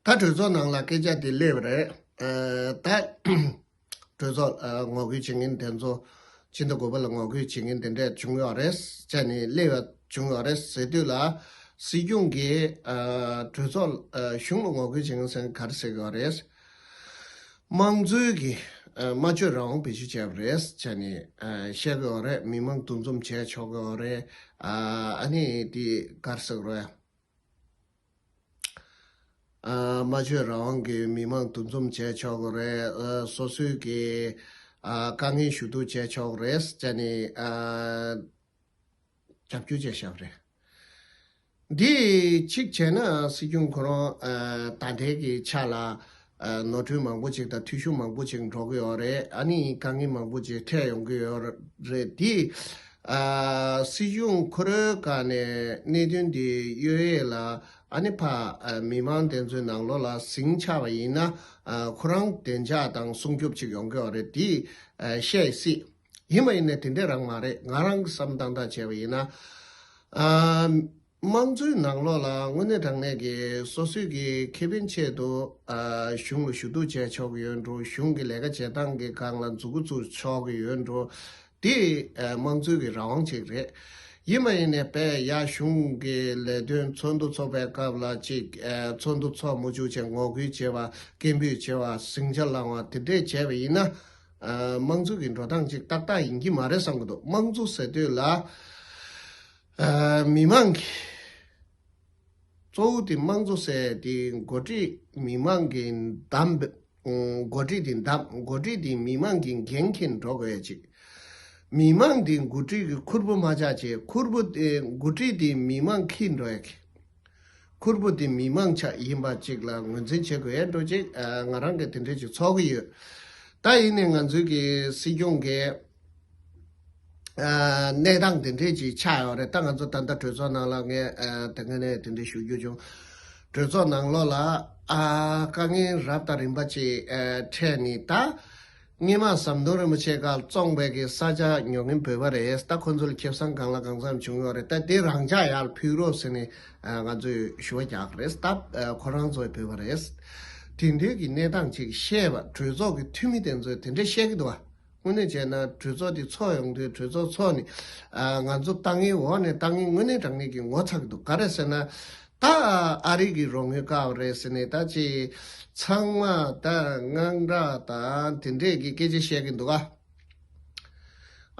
ད་གྲོས་ཚོགས་ནང་ལ་སྐད་ཆ་དེ་སླེབས་པ་རེད། ཨ་ད་གྲོས་ཚོགས་ཨ་ངོ་རྒོལ་བྱེད་མཁན་དེ་ཚོ་ཕྱི་ཟླ་དགུ་པ་ལ་ངོ་རྒོལ་བྱེད་མཁན་དེ་འདྲས་བྱུང་ཡོད་རེད་བྱས་ནས་སླེབས་པ་བྱུང་ཡོད་རེད་ཟེར་དུས་ལ། སྲིད་སྐྱོང་གིས་ཨ་གྲོས་ཚོགས་ཨ་གཞུང་ལ་ངོ་རྒོལ་བྱེད་མཁན་ཟེར་མཁན་ག་རེ་ཟེར་གྱི་ཡོད་རེད། དམངས་གཙོའི་གི་ཨ་སྨྲ་བརྗོད་རང་དབང་བེད་སྤྱོད་བྱས་པ་རེད་བྱས་ནས་ཨ་བཤད་ཀྱི་ཡོད་རེད། མི་མང་འདུ་འཛོམས་བྱས་ཆོག་གི་ཡོད་རེད། ཨ་ཨ་ནི་དེ་ག་རེ་ཟེར་གྱི་རེད། ཨ་སྨྲ་བརྗོད་རང་དབང་གིས་མི་མང་འདུ་འཛོམས་བྱས་ཆོག་གི་རེད། ཨ་སོ་སོའི་གི་ཨ་དཀའ་ངལ་ཞུ་གཏུག་བྱས་ཆོག་གི་རེད་ཟེར་ནས་ཨ་ རྒྱབ་སྐྱོར་བྱས་བཞག་པ་རེད། འདི་གཅིག་བྱས་ན་སྲིད་སྐྱོང་ཁོ་རང་ཨ་ད་ལྟའི་གི་ཆ་ལ་ཨ་ནོར་འཁྲུལ་མང་པོ་ཅིག་དང་འཐུས་ཤོར་མང་པོ་ཅིག་འགྲོ་གི་ཡོད་རེད། ཨ་ནི་དཀའ་ངལ་མང་པོ་ཅིག་འཕྲད་ཡོང་གི་ཡོད་རེད། འདི་ཨ་སྲིད་སྐྱོང་ཁོ་རང་ག་ནས་གནད་དོན་འདི་གཡོལ་ཡས་ལ་ཨ་ནི་ཕ་ཨ་མི་མང་དེ་ཚོའི་ནང་ལོགས་ལ་ཟིང་ཆགས་པ་ཡིན་ན་ཨ་ཁོ་རང་བདེ་འཇགས་དང་སྲུང་སྐྱོབ་ཅིག་ཡོང་གི་ཡོད་རེད། འདི་ཨ་བཤད་སྲིད། ཡིན་པ་ཡིན་ནའི་དེ་འདྲས་རང་མ་རེད། ང་རང་གི་བསམ་སྟངས་ལྟར་བྱས་པ་ཡིན་ན། ཨ་དམངས་གཙོའི་ནང་ལོགས་ལ་དངོས་གནས་དྲང་གནས་ཀྱི་སོ་སོའི་གི་ཁེ་ཕན་ཆེད་དུ་ཨ་གཞུང་ལ་ཞུ་གཏུག་བྱས་ཆོག་གི་ཡོད་འགྲོ། གཞུང་གི་ལས་ཀ་བྱེད་སྟངས་ཀྱི་སྒང་ལ་མཛུབ་གུ་བཙུགས་ཆོག་གི་ཡོད་འགྲོ། དེ་ཨ་དམངས་གཙོའི་གི་རང་དབང་ཅིག་རེད། ཡིན་པ་ཡིན་ནའི་དཔེ་ཡ་གཞུང་གི་ལས་དོན་ཚོགས་འདུ་ཚོགས་པའི་སྐབས་ལ་ཅིག་ཨ་ཚོགས་འདུ་ཚོགས་མ་བཅུག་བྱས་ངོ་རྒོལ་བྱས་པ། སྐད་འབོད་བྱས་པ། ཟིང་ཆ་བསླངས་པ་དེ་འདྲས་བྱས་པ་ཡིན་ན། ཨ་དམངས་གཙོ་གི་འགྲོ་སྟངས་ཅིག་ཏག་ཏག་ཡིན་གྱི་མ་རེད་བསམ་གྱི་འདུག་དམངས་གཙོ་ཟེར་དུས་ལ་ཨ་མི་མང་གི་གཙོ་བོ་དེ་དམངས་གཙོ་ཟེར་དེ་འགོ་ཁྲིད་མི་མང་གི་འདམ་འགོ་ཁྲིད་དེ་འདམ་འགོ་ཁྲིད་དེ་མི་མང་གི་འགན་འཁྱེར་འགྲོ་དགོས་ཡ་ཅིག་མི་མང་དེ་འགོ་ཁྲིད་ཀྱི་ཁུར་པོ་མ་ཆག་བྱས་ཁུར་པོ་དེ་འགོ་ཁྲིད་དེ་མི་མང་འཁྱེར་འགྲོ་ཡ་གི་ཁུར་པོ་དེ་མི་མང་ཆག་ཡིན་པ་ཅིག་ལ་ངོས་འཛིན་བྱེད་དགོས་ཡས་འགྲོ་ཅིག་ཨ་ང་རང་གིས་དེ་འདྲས་ཅིག་ཚོར་གི་ཡོད། ད་ཡིན་ནའི་ང་ཚོའི་གི་སྲིད་སྐྱོང་གི་ཨ་གནས་སྟངས་དེ་འདྲས་ཅིག་ཆགས་ཡོད་རེད། ད་ང་ཚོ་ད་ལྟ་གྲོས་ཚོགས་ནང་ལ་ངས་ཨ་དེ་སྔ་ནས་དེ་འདྲས་ཞུ་རྒྱུ་བྱུང་། གྲོས་ཚོགས་ནང་ལོགས་ལ་ཨ་དཀའ་ངལ་རབ་དང་རིམ་པ་ཅིག་ཨ་འཕྲད་ནས་ད། སྔོན་མ་ཟམ་གདོང་རིན་པོ་ཆེ་སྐབས་བཙོངས་པའི་གི་ས་ཆ་ཉོ་མཁན་བོད་པ་རེད། ད་ཁོ་ཚོ་ལ་ཁེ་བཟང་གང་ལ་གང་འཚམ་བྱུང་ཡོད་རེད། ད་དེ་རང་འཇགས་ཡར་ཕུལ་རོགས་ཟེར་ནས་ཨ་ང་ཚོས་ཞུ་བ་རྒྱག་གི་རེད། ད་ཨ་ཁོ་རང་ཚོ་བོད་པ་རེད། དེ་འདྲའི་གི་གནས་སྟངས་ཅིག་བཤད་པ་གྲོས་ཚོགས་ཀྱི་འཐུས་མི་དེ་ཚོས་དེ་འདྲ་བཤད་ཀྱི་འདུག་བ། དངོས་གནས་བྱས་ན་གྲོས་ཚོགས་དེ་ཚོགས་ཡོང་དུས་གྲོས་ཚོགས་ཚོགས་ནས་ཨ་ང་ཚོ་ལྟ་ངན་འོག་ནས་ལྟ་ངན་དངོས་གནས་དྲང་གནས་ཀྱི་ངོ་ཚ་གི་འདུག་ག་རེ་ཟེར་ན། ད་ཨ་རི་གི་རོགས་དངུལ་བཀག་པ་རེད་ཟེར་ནས་ད་ཅི་ཚང་མ་ད་དངངས་སྐྲག་དང་དེ་འདྲས་ཀྱི་སྐད་ཆ་བཤད་ཀྱི་འདུག་ག་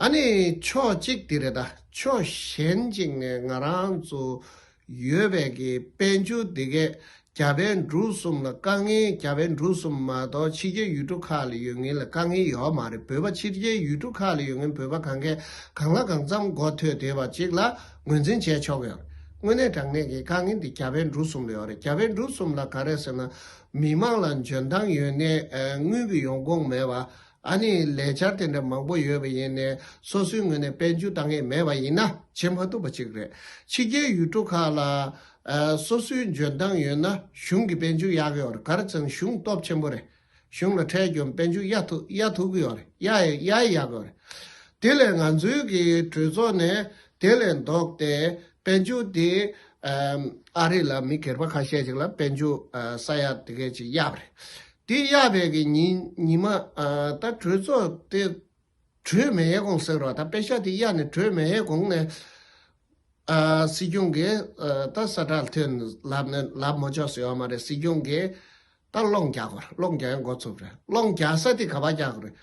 ཨ་ནི་ཕྱོགས་གཅིག་དེ་རེད། ད་ཕྱོགས་གཞན་གཅིག་ནས་ང་རང་ཚོ་ཡོད་པའི་གི་དཔལ་འབྱོར་འདི་གས་རྒྱ་བལ་འབྲུག་གསུམ་ལ་དཀའ་ངལ། རྒྱ་བལ་འབྲུག་གསུམ་མ་གཏོགས་ཕྱི་རྒྱལ་ཡུལ་གྲུ་ཁག་ལ་ཡོད་མཁན་ལ་དཀའ་ངལ་ཡོད་མ་རེད། བོད་པ་ཕྱི་རྒྱལ་ཡུལ་གྲུ་ཁག་ལ་ཡོད་མཁན་བོད་པ་གང་གས་གང་ལ་གང་འཚམ་མགོ་ཐོད་བསྡད་པ་ཅིག་ལ་ངོས་འཛིན་བྱས་ཆོག་གི་ཡོད་རེད། དངོས་གནས་དྲང་གནས་ཀྱི་དཀའ་ངལ་འདི་རྒྱ་བལ་འབྲུག་གསུམ་ལ་ཡོད་རེད། རྒྱ་བལ་འབྲུག་གསུམ་ལ་ག་རེ་ཟེར་ན་མི་མང་ལ་འཇོན་ཐང་ཡོད་ནའི་དངུལ་གྱི་ཡོང་ཁུངས་མེད་པ། ཨ་ནི་ལས་འཆར་དེ་འདྲ་མང་པོ་ཡོད་པ་ཡིན་ནའི་སོ་སོའི་ངོས་ནས་དཔལ་འབྱོར་བཏང་ཡས་མེད་པ་ཡིན་ན་བྱེད་མ་ཐུབ་པ་ཅིག་རེད། ཕྱི་རྒྱལ་ཡུལ་གྲུ་ཁག་ལ་ཨ་སོ་སོའི་འཇོན་ཐང་ཡོད་ན་གཞུང་གི་དཔལ་འབྱོར་གཡར་གི་ཡོད་རེད། ག་རེ་ཟེར་ན་གཞུང་སྟོབས་ཆེན་པོ་རེད། གཞུང་ལ་ཁྲལ་སྐྱོན་དཔལ་འབྱོར་གཡར་ཐུབ་གཡར་ཐུབ་ཀྱི་ཡོད་རེད། གཡར་ཡས་གཡར་ཡས་ཡག་གི་ཡོད་རེད། དེ་ལས་ང་ཚོའི་གི་གྲོས་ཚོགས་ནས་དེ་ལས་ལྡོག་སྟེ་དཔལ་འབྱོར་དེ་ཨ་ཨ་རི་ལ་མི་སྒེར་པ་ཁ་ཤས་ཅིག་ལ་དཔལ་འབྱོར་ཨ་ས་ཡ་དེ་གས་ཅིག་གཡར་བ་རེད། དེ་གཡར་བའི་གི་ཉིན་ཉི་མ་ཨ་ད་གྲོས་ཚོགས་དེ་གྲོལ་མེད་ཡས་གོང་ཟེར་རོགས། ད་པེ་ཤག་དེ་གཡར་ནས་གྲོལ་མེད་ཡས་གོང་ནས་ཨ་སྲིད་སྐྱོང་གིས་ཨ་ད་ས་ཁྲ་ཐོན་ལབ་ནས་ལབ་མ་ཆོག་ཟེར་ཡོད་མ་རེད། སྲིད་སྐྱོང་གིས་ད་སློང་རྒྱག་དགོས་རེད། སློང་རྒྱག་ཡས་འགོ་ཚུགས་རེད། སློང་རྒྱག་ས་དེ་ག་པར་རྒྱག་དགོས་རེད།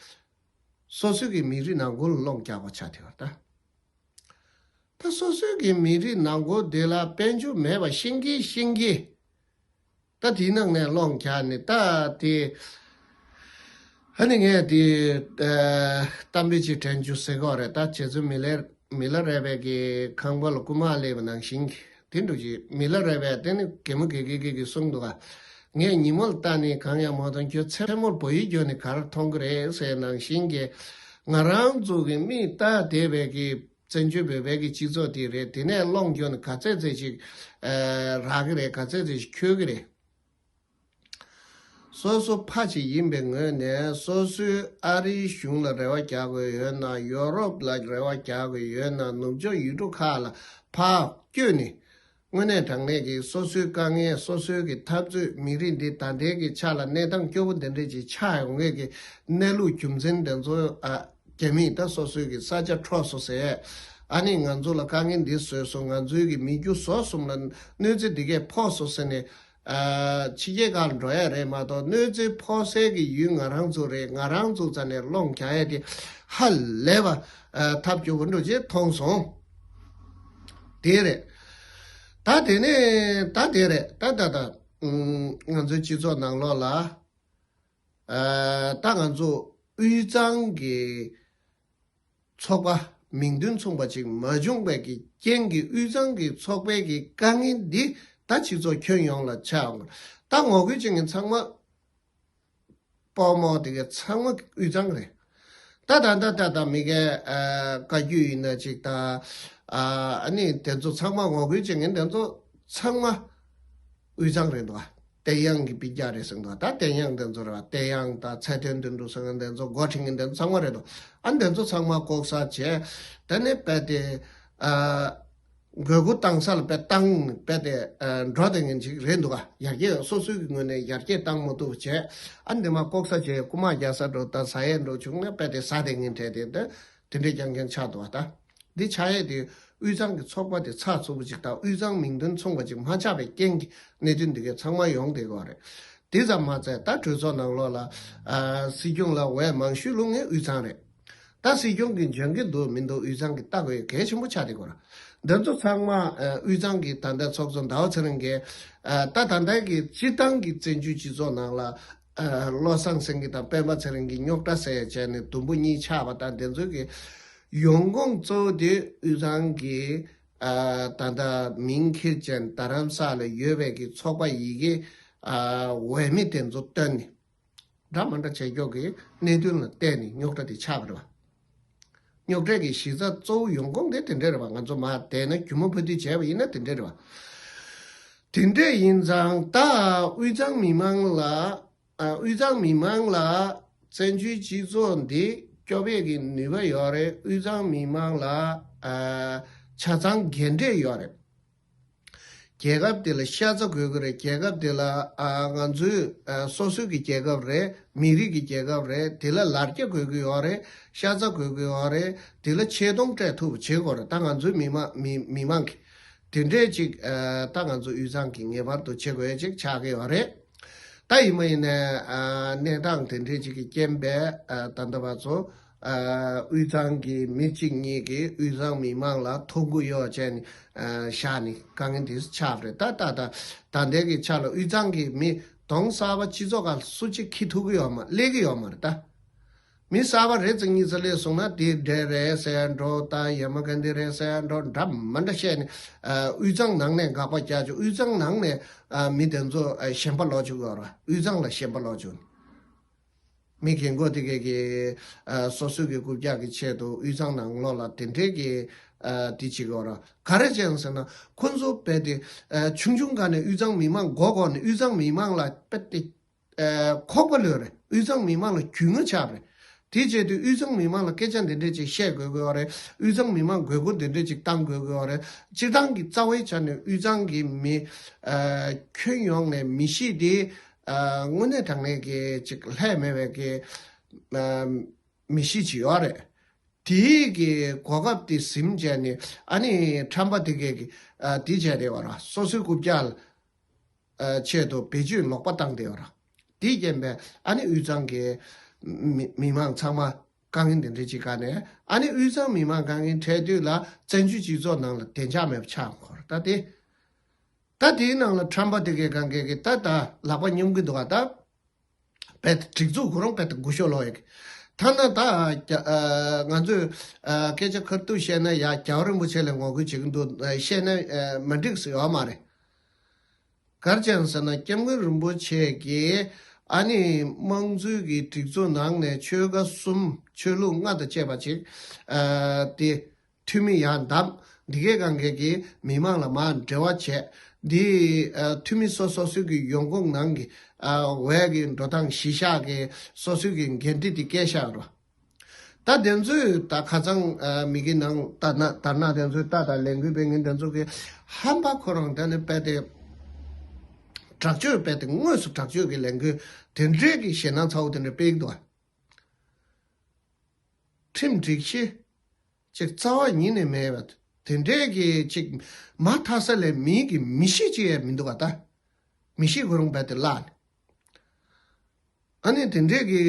སོ་སོའི་གི་མི་རིགས་ནང་ཁུལ་ལ་སློང་རྒྱག་པ་ཆགས་བསྡད་ཡོད་རེད་ད། ད་སོ་སོའི་གི་མི་རིགས་ནང་ཁུལ་དེ་ལ་དཔལ་འབྱོར་མེད་པ་ཤེས་ཀྱིན་ཤེས་ཀྱིན། ད་དེའི་ནང་ནས་སློང་རྒྱག་ནས་ད་དེ། ཨ་ནི་ངས་དེ་ཨ་གཏམ་དཔེ་ཅིག་དྲན་རྒྱུ་ཟེར་གྱི་ཡོད་རེད། ད་རྗེ་བཙུན་མི་ལ་མི་ལ་རས་པའི་གི་ཁང་པ་ལ་རྐུན་མ་སླེབས་པ་ནང་བཞིན་གྱི་དེ་འདྲ་ཅིག་མི་ལ་རས་པས་དེ་ནི་གད་མོ་གད་གད་གད་གད་གསུངས་འདུག་ག་ངས་ཉིན་མོ་ལ་ལྟ་ནས་གང་ཡང་མ་མཐོང་། ཁྱོད་མཚན་མོར་བོད་ཡིག་བརྗོད་ནས་ག་རེ་མཐོང་གི་རེད་ཟེར་ནང་བཞིན་གྱི་ང་རང་ཚོ་གི་མིག་ལྟ་བསྡད་པའི་གི་བཙན་བྱོལ་བོད་པའི་གི་སྤྱི་ཚོགས་དེ་རེད། དེ་ནས་སློང་རྒྱུ་ནི་ག་ཚད་ཚད་ཅིག་ཨ་རག་གི་རེད། ག་ཚད་ཚད་ཅིག་འཁྱོལ་གི་རེད། སོ་སོ་ཕ་ཅིག་ཡིན་པའི་ངོས་ནས་སོ་སོའི་ཨ་རིའི་གཞུང་ལ་རེ་བ་རྒྱག་དགོས་ཡོད་ན། ཡོ་རོབ་ལ་རེ་བ་རྒྱག་དགོས་ཡོད་ན། ནུབ་ཕྱོགས་ཡུལ་གྲུ་ཁག་ལ་ཕར་བསྐྱོད་ནས་དངོས་གནས་དྲང་གནས་ཀྱི་སོ་སོའི་དཀའ་ངལ། སོ་སོའི་གི་འཐབ་རྩོད། མི་རིགས་འདི་ད་ལྟའི་གི་ཆ་ལ་གནས་སྟངས་སྐྱོ་པོ་འདི་འདྲས་ཅིག་ཆགས་ཡོང་མཁན་གི་གནས་ལུགས་རྒྱུ་མཚན་དེ་ཚོ་ཨ་རྒྱ་མིས་ད་སོ་སོའི་གི་ས་ཆ་འཕྲོག་སོང་ཟེར། ཨ་ནི་ང་ཚོ་ལ་དཀའ་ངལ་འདི་བཟོས་སོང་། ང་ཚོའི་གི་མི་རྒྱུ་ཟོག་གསུམ་ལ་གནོད་འཚེ་འདི་གས་ཕོག་སོང་ཟེར་ནས་ཨ་ཕྱི་རྒྱལ་ཁག་ལ་འགྲོ་ཡ་རེད་མ་གཏོགས། གནོད་འཚེ་ཕོག་སའི་གི་ཡུལ་ང་རང་ཚོ་རེད། ང་རང་ཚོ་རྩ་ནས་སློང་རྒྱག་ཡ་དེ་ཧ་ལས་པ་ཨ་ཐབས་སྐྱོ་པོ་འདྲ་ཅིག་མཐོང་སོང་། དེ་རེད། ད་དེ་ནས་ད་དེ་རེད། ད་ད་ད་ང་ཚོའི་སྤྱི་ཚོགས་ནང་ལོགས་ལ་ཨ་ད་ང་ཚོ་དབུས་གཙང་གི་ཚོགས་པ་མིང་དོན་མཚུངས་པ་ཅིག་མ་བྱུང་བའི་གི་ རྐྱེན་གྱིས་དབུས་གཙང་གི་ཚོགས་པའི་གི་དཀའ་ངལ་འདི་ད་སྤྱི་ཚོགས་ཁྱོན་ཡོངས་ལ་ཆགས་ཡོང་གི། ད་ངོ་རྒོལ་བྱེད་མཁན་ཚང་མ། དཔའ་མོ་དེ་ག་ཚང་མ་དབུས་གཙང་རེད། ད་ད་ད་ད་ད་མི་གའི་ཨ་བཀའ་བརྒྱུད་ཡིན་ན་ཅིག་ད་ཨ་ཨ་ནི་དེ་ཚོ་ཚང་མ་ངོ་རྒོལ་བྱེད་མཁན་དེ་ཚོ་ཚང་མ་དབུས་གཙང་རེད་འདུག་བ། བསྟན་དབྱངས་ཀྱི་པི་ཀྱག་རེད་ཟེར་འདུག་བ། ད་བསྟན་དབྱངས་དེ་ཚོ་རེད་བ། བསྟན་དབྱངས་དང་ཚེ་བརྟན་དོན་གྲུབ་ཟེར་མཁན་དེ་ཚོ་འགོ་ཁྲིད་མཁན་དེ་ཚོ་ཚང་མ་རེད་འདུག་ཨ་ནི་དེ་ཚོ་ཚང་མ་ལྐོག་ཟ་བྱས། ད་ནི་རྦད་དེ་ཨ། དགོས་མཁོ་བཏང་ས་ལ་དཔེ་བཏང་དཔེ་དེ་ཨ་འགྲོ་བསྡད་མཁན་ཅིག་རེད་འདུག་ག་ཡར་རྒྱས་སོ་སོའི་གི་ངོས་ནས་ཡར་རྒྱས་བཏང་མ་ཐུབ་པ་བྱས། ཨ་འདི་མ་ལྐོག་ཟ་བྱས་རྐུ་མ་རྒྱག་ས་འགྲོ་ད་ཟ་ཡས་འགྲོ་བྱུང་ན་དཔེ་དེ་ཟ་བསྡད་མཁན་གྲས་དེ་ད་དེ་འདྲས་རྐྱང་རྐྱང་ཆགས་འདུག་ག་ད་འདི་ཆགས་ཡས་དེ་དབུས་གཙང་གི་ཚོགས་པ་དེ་ཚགས་ཚུད་པོ་ཅིག་དང་དབུས་གཙང་མིང་དོན་མཚུངས་པ་ཅིག་མ་ཆགས་པའི་རྐྱེན་གྱིས་གནད་དོན་འདི་གའི་ཚང་མ་ཡོང་བསྡད་ཡོད་རེད། དེ་ཙམ་མ་ཚད་ད་གྲོས་ཚོགས་ནང་ལོགས་ལ་ཨ་སྲིད་སྐྱོང་ལ་འོས་མང་ཤོས་བླུག་མཁན་དབུས་གཙང་རེད། ད་སྲིད་སྐྱོང་གིས་འཇོན་གྱི་འདུག་མི་འདུག་དབུས་གཙང་གིས་ལྟ་དགོས་ཡ་གལ་ཆེན་པོ་ཆགས་བསྡད་ཡོད་རེད། འདི་ཚོ་ཚང་མ་ཨ་དབུས་གཙང་གིས་ད་ལྟ་ཚོགས་གཙོ་ཟླ་བ་ཚེ་རིང་གིས་ཨ་ད་ད་ལྟ་གི་སྤྱིར་བཏང་གི་བཙན་བྱོལ་སྤྱི་ཚོགས་ནང་ལ་ཨ་བློ་བཟང་སེང་གེ་དང་སྤེན་པ་ཚེ་རིང་གི་རྙོག་དྲ་སེལ་ཡ་བྱས་ནས་དུམ་བུ་གཉིས་ཆགས་པ་དང་དེ་ཚོ་གི་ཡོང་ཁུངས་གཙོ་བོ་དེ་དབུས་གཙང་གི་ཨ་ད་ལྟ་མིང་འཁྱེར་ཅན་རྡ་རམ་ས་ལ་ཡོད་པའི་གི་ཚོགས་པ་ཡི་གེ་ཨ་འོས་མི་དེ་ཚོ་བཏོན་ནས། འདྲ་མི་འདྲ་བྱེད་ཀྱོག་གི་གནད་དོན་ལ་བལྟས་ནས་རྙོག་དྲ་དེ་ཆགས་པ་རེད་བ། རྙོག་དྲ་གི་གཞི་རྩ་གཙོ་བོ་ཡོང་ཁུངས་དེ་དེ་འདྲ་རེད་བ། ང་ཚོ་མར་བལྟས་ན་སྒྱུ་མ་ཕུ་ཐུག་བྱས་པ་ཡིན་ན་དེ་འདྲ་རེད་བ། དེ་འདྲ་ཡིན་ཙང་ད་དབུས་གཙང་མི་མང་ལ་ཨ་དབུས་གཙང་མི་མང་ལ་བཙན་བྱོལ་སྤྱི་ཚོགས་འདི་སྐྱོབ་ཡས་ཀྱི་ནུས་པ་ཡོད་རེད། དབུས་གཙང་མི་མང་ལ་ཨ་ཆ་ཚང་འགན་འཁྲི་ཡོད་རེད། རྒྱལ་ཁབ་དེ་ལ་ཤ་ཚ་དགོས་ཀྱི་རེད། རྒྱལ་ཁབ་དེ་ལ་ཨ་ང་ཚོའི་ཨ་སོ་སོའི་གི་རྒྱལ་ཁབ་རེད། མི་རིགས་ཀྱི་རྒྱལ་ཁབ་རེད། དེ་ལ་ལར་རྒྱ་དགོས་ཀྱི་ཡོད་རེད། ཤ་ཚ་དགོས་ཀྱི་ཡོད་རེད། དེ་ལ་ཆེ་མཐོང་སྤྲད་ཐུབ་པ་བྱེད་དགོས་རེད། ད་ང་ཚོའི་མི་མང་མི་མི་མང་གི་དེ་འདྲས་ཅིག་ཨ་ད་ང་ཚོ་དབུས་གཙང་གི་ངེས་པར་དུ་བྱེད་དགོས་ཡ་ཅིག་ཆགས་ཀྱི་ཡོད་རེད། ད་ཡིན་མ་ཡིན་ནའི་ཨ་གནས་སྟངས་དེ་འདྲས་ཅིག་གི་རྐྱེན་པས་ཨ་ད་ལྟ་བར་ཚོ་ཨ་དབུས་གཙང་གི་མི་གཅིག་གཉིས་ཀྱིས་དབུས་གཙང་མི་མང་ལ་ཐོ་འགོད་ཡོད་བྱས་ནས་ཨ་བཞག་ནས་དཀའ་ངལ་དེ་ཆགས་པ་རེད། ད་ད་ད་ད་ལྟའི་གི་ཆ་ལ་དབུས་གཙང་གི་མི་གདོང་གསར་པ་སྤྱི་ཚོགས་ཁག་ལ་སུ་གཅིག་འཁྱེར་ཐུབ་ཀྱི་ཡོད་མ་སླེབས་ཀྱི་ཡོད་མ་རེད་ད། མི་གསར་པ་རེ་གཅིག་གཉིས་ཙམ་སླེབས་སོང་ན་དེ་འདྲ་རེད་ཟེར་འགྲོ། ད་ཡ་མ་ག་འདི་རེད་ཟེར་འགྲོ། འདྲ་མ་འདྲ་བཤད་ནས་ཨ་དབུས་གཙང་ནང་ནས་དགག་པ་རྒྱག་བཅུག་དབུས་གཙང་ནང་ནས་ཨ་མི་དེ་ཚོ་ཨ་ཞེན་པ་ལོག་བཅུག་ཡོད་རེད། དབུས་གཙང་ལ་ཞེན་པ་ལོག་བཅུག་མི་རྒན་གོག་དེ་གས་ཀྱི་ཨ་སོ་སོའི་གི་རྐུབ་བཀྱག་གི་ཆེད་དུ་དབུས་གཙང་ནང་ལོགས་ལ་དེ་འདྲའི་གི་ཨ་དེ་བྱེད་ཀྱི་ཡོད་རེད། ག་རེ་བྱས་ཟེར་ན་ཁོ་ཚོ་རྦད་དེ་ཨ་ཆུང་ཆུང་སྒང་ནས་དབུས་གཙང་མི་མང་མགོ་སྐོར་ནས་དབུས་གཙང་མི་མང་ལ་རྦད་དེ་ཨ་ཁོག་པ་ལོས་རེད། དབུས་གཙང་མི་མང་ལ་རྒྱུས་མངའ་ཆགས་པ་རེད། དེའི་ཆེད་དུ་དབུས་གཙང་མི་མང་ལ་སྐད་ཆ་འདི་འདྲས་ཅིག་བཤད་དགོས་ཀྱི་ཡོད་རེད། དབུས་གཙང་མི་མང་དགོས་མཁོ་འདི་འདྲས་ཅིག་བཏང་དགོས་ཀྱི་ཡོད་རེད། སྤྱིར་བཏང་གི་རྩ་བའི་ཆ་ནས་དབུས་གཙང་གི་མི་ཨ་ཁྱོན་ཡོངས་ནས་མི་གཤིས་དེ་ཨ་དངོས་གནས་དྲང་གནས་ཀྱི་ཅིག་ལྷད་མེད་པའི་གི་ཨ་མི་གཤིས་ཅིག་ཡོད་རེད། དེའི་གི་གོ་སྐབས་དེ་ཟིན་བྱས་ནས་ཨ་ནི་ཁྲམ་པ་དེ་གས་ཀྱི་ཨ་དེ་བྱས་རེད་བ་ར། སོ་སོའི་རྐུབ་བཀྱག་ལ་ཨ་ཆེད་དུ་བེད་སྤྱོད་ལོག་པ་བཏང་བསྡད་ཡོད་ར། དེའི་རྐྱེན་པས་ཨ་ནི་དབུས་གཙང་གི་མི་མི་མང་ཚང་མ་དཀའ་ངལ་འདི་འདྲ་ཅིག་ག་ནས་ཨ་ནི་དབུས་གཙང་མི་མང་དཀའ་ངལ་འཕྲད་དུས་ལ་བཙན་བྱོལ་སྤྱི་ཚོགས་ནང་ལ་བདེ་འཇགས་མེད་པ་ཆགས་འགོར། ད་དེ་ད་དེའི་ནང་ལ་ཁྲམ་པ་དེ་གས་གང་གས་ཀྱི་ད་ད་ལག་པ་སྙོམས་ཀྱི་འདུག་ག་ད་བེད་སྒྲིག་འཛུགས་གུ་རུང་བེད་དགུ་ཤོག་ལོ་ཡག་ཐ་ན་ད་རྒྱ་ཨ་ང་ཚོས་ཨ་སྐད་ཆ་ཁ་ཐུག་བཤད་ན་ཡ་རྒྱལ་བ་རིན་པོ་ཆེ་ལ་ངོ་རྒོལ་བྱེད་ཀྱི་འདུག་བཤད་ན་ཨ་མ་འགྲིག་ས་ཡོད་མ་རེད། གར་ཅན་ཟེར་ན་སྐྱབས་མགོན་རིན་པོ་ཆེ་གིས་ཨ་ནི་དམངས་གཙོའི་གི་སྒྲིག་འཛུགས་ནང་ནས་ཆོལ་ཁ་གསུམ་ཆོས་ལུགས་ལྔ་དང་བཅས་པ་ཅིག་ཨ་དེ་འཐུས་མི་ཡར་བདམས། འདི་གའི་སྒང་གས་ཀྱི་མི་མང་ལ་མར་འབྲེལ་བ་བྱས། འདི་ཨ་འཐུས་མི་སོ་སོ་སོའི་གི་ཡོང་ཁུངས་ནང་གི་ཨ་འོས་ཀྱི་འགྲོ་སྟངས་གཞི་བཞག་གི་སོ་སོའི་གི་འགན་འཁྲི་དེ་བཀལ་བཞག་རོ། ད་དེ་ཚོས་ད་ཁ་སང་ཨ་མི་གི་ནང་ད་ན་ད་ན་དེ་ཚོས་ད་ད་ལས་འགུལ་སྤེལ་མཁན་དེ་ཚོ་གི་ཧམ་པ་ཁོ་རང་ད་ནི་རྦད་དེ་དྲག་སྤྱོད་རྦད་དེ་དངོས་སུ་དྲག་སྤྱོད་ཀྱི་ལས་འགུལ་དེ་འདྲས་ཀྱི་ཞེད་སྣང་ཚ་བོ་དེ་འདྲ་སྤེལ་གི་འདུག་ཁྲིམས་སྒྲིག་གཞི་ཅིག་རྩ་བ་ཉིད་ནས་མེད་པ་དེ་འདྲས་ཀྱི་ཅིག་མ་མཐའ་ས་ལས་མིའི་གི་མི་གཤིས་ཅིག་ཡང་མི་འདུག་ག་ད་མི་གཤིས་ཁོ་རང་རྦད་དེ་བརླག་ནས། ཨ་ནི་དེ་འདྲས་ཀྱི་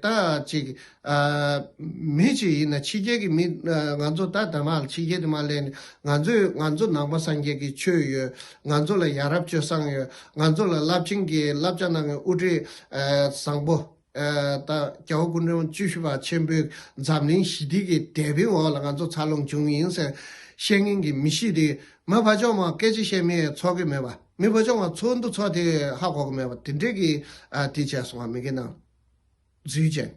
ད་ཅིག་ཨ་མི་ཅིག་ཡིན་ན་ཕྱི་རྒྱལ་གྱི་མི་ཨ་ང་ཚོ་ད་ད་མ་ཕྱི་རྒྱལ་དུ་མ་སླེབས་ནས་ང་ཚོས་ང་ཚོ་ནང་པ་སངས་རྒྱས་ཀྱི་ཆོས་ཡོད། ང་ཚོ་ལ་ཡ་རབས་སྤྱོད་བཟང་ཡོད། ང་ཚོ་ལ་རླབས་ཆེན་གྱི་བསླབ་བྱ་གནང་མཁན་དབུ་ཁྲིད་ཨ་བཟང་པོ། ཨ་ད་རྒྱལ་བ་སྐུ་ཕྲེང་བཅུ་བཞི་པ་ཆེན་པོའི་འཛམ་གླིང་ཞི་བདེ་གི་དེད་དཔོན་འོག་ལ་ང་ཚོ་འཚར་ལོངས་བྱུང་ཡིན་ཟེར་བཤད་མཁན་གྱི་མི་གཤིས་དེ། མ་བ་ཅོག་མ་སྐད་ཆ་བཤད་མི་ཚོར་གི་མེད་པ། མི་བ་ཅོག་མ་ཚོར་འདུག་ཚོར་དེ་ཧ་གོ་གི་མེད་པ་དེ་འདྲས་ཀྱི་ཨ་དེ་བྱས་སོང་བ། མི་གི་ནང་འཛུལ་བྱས།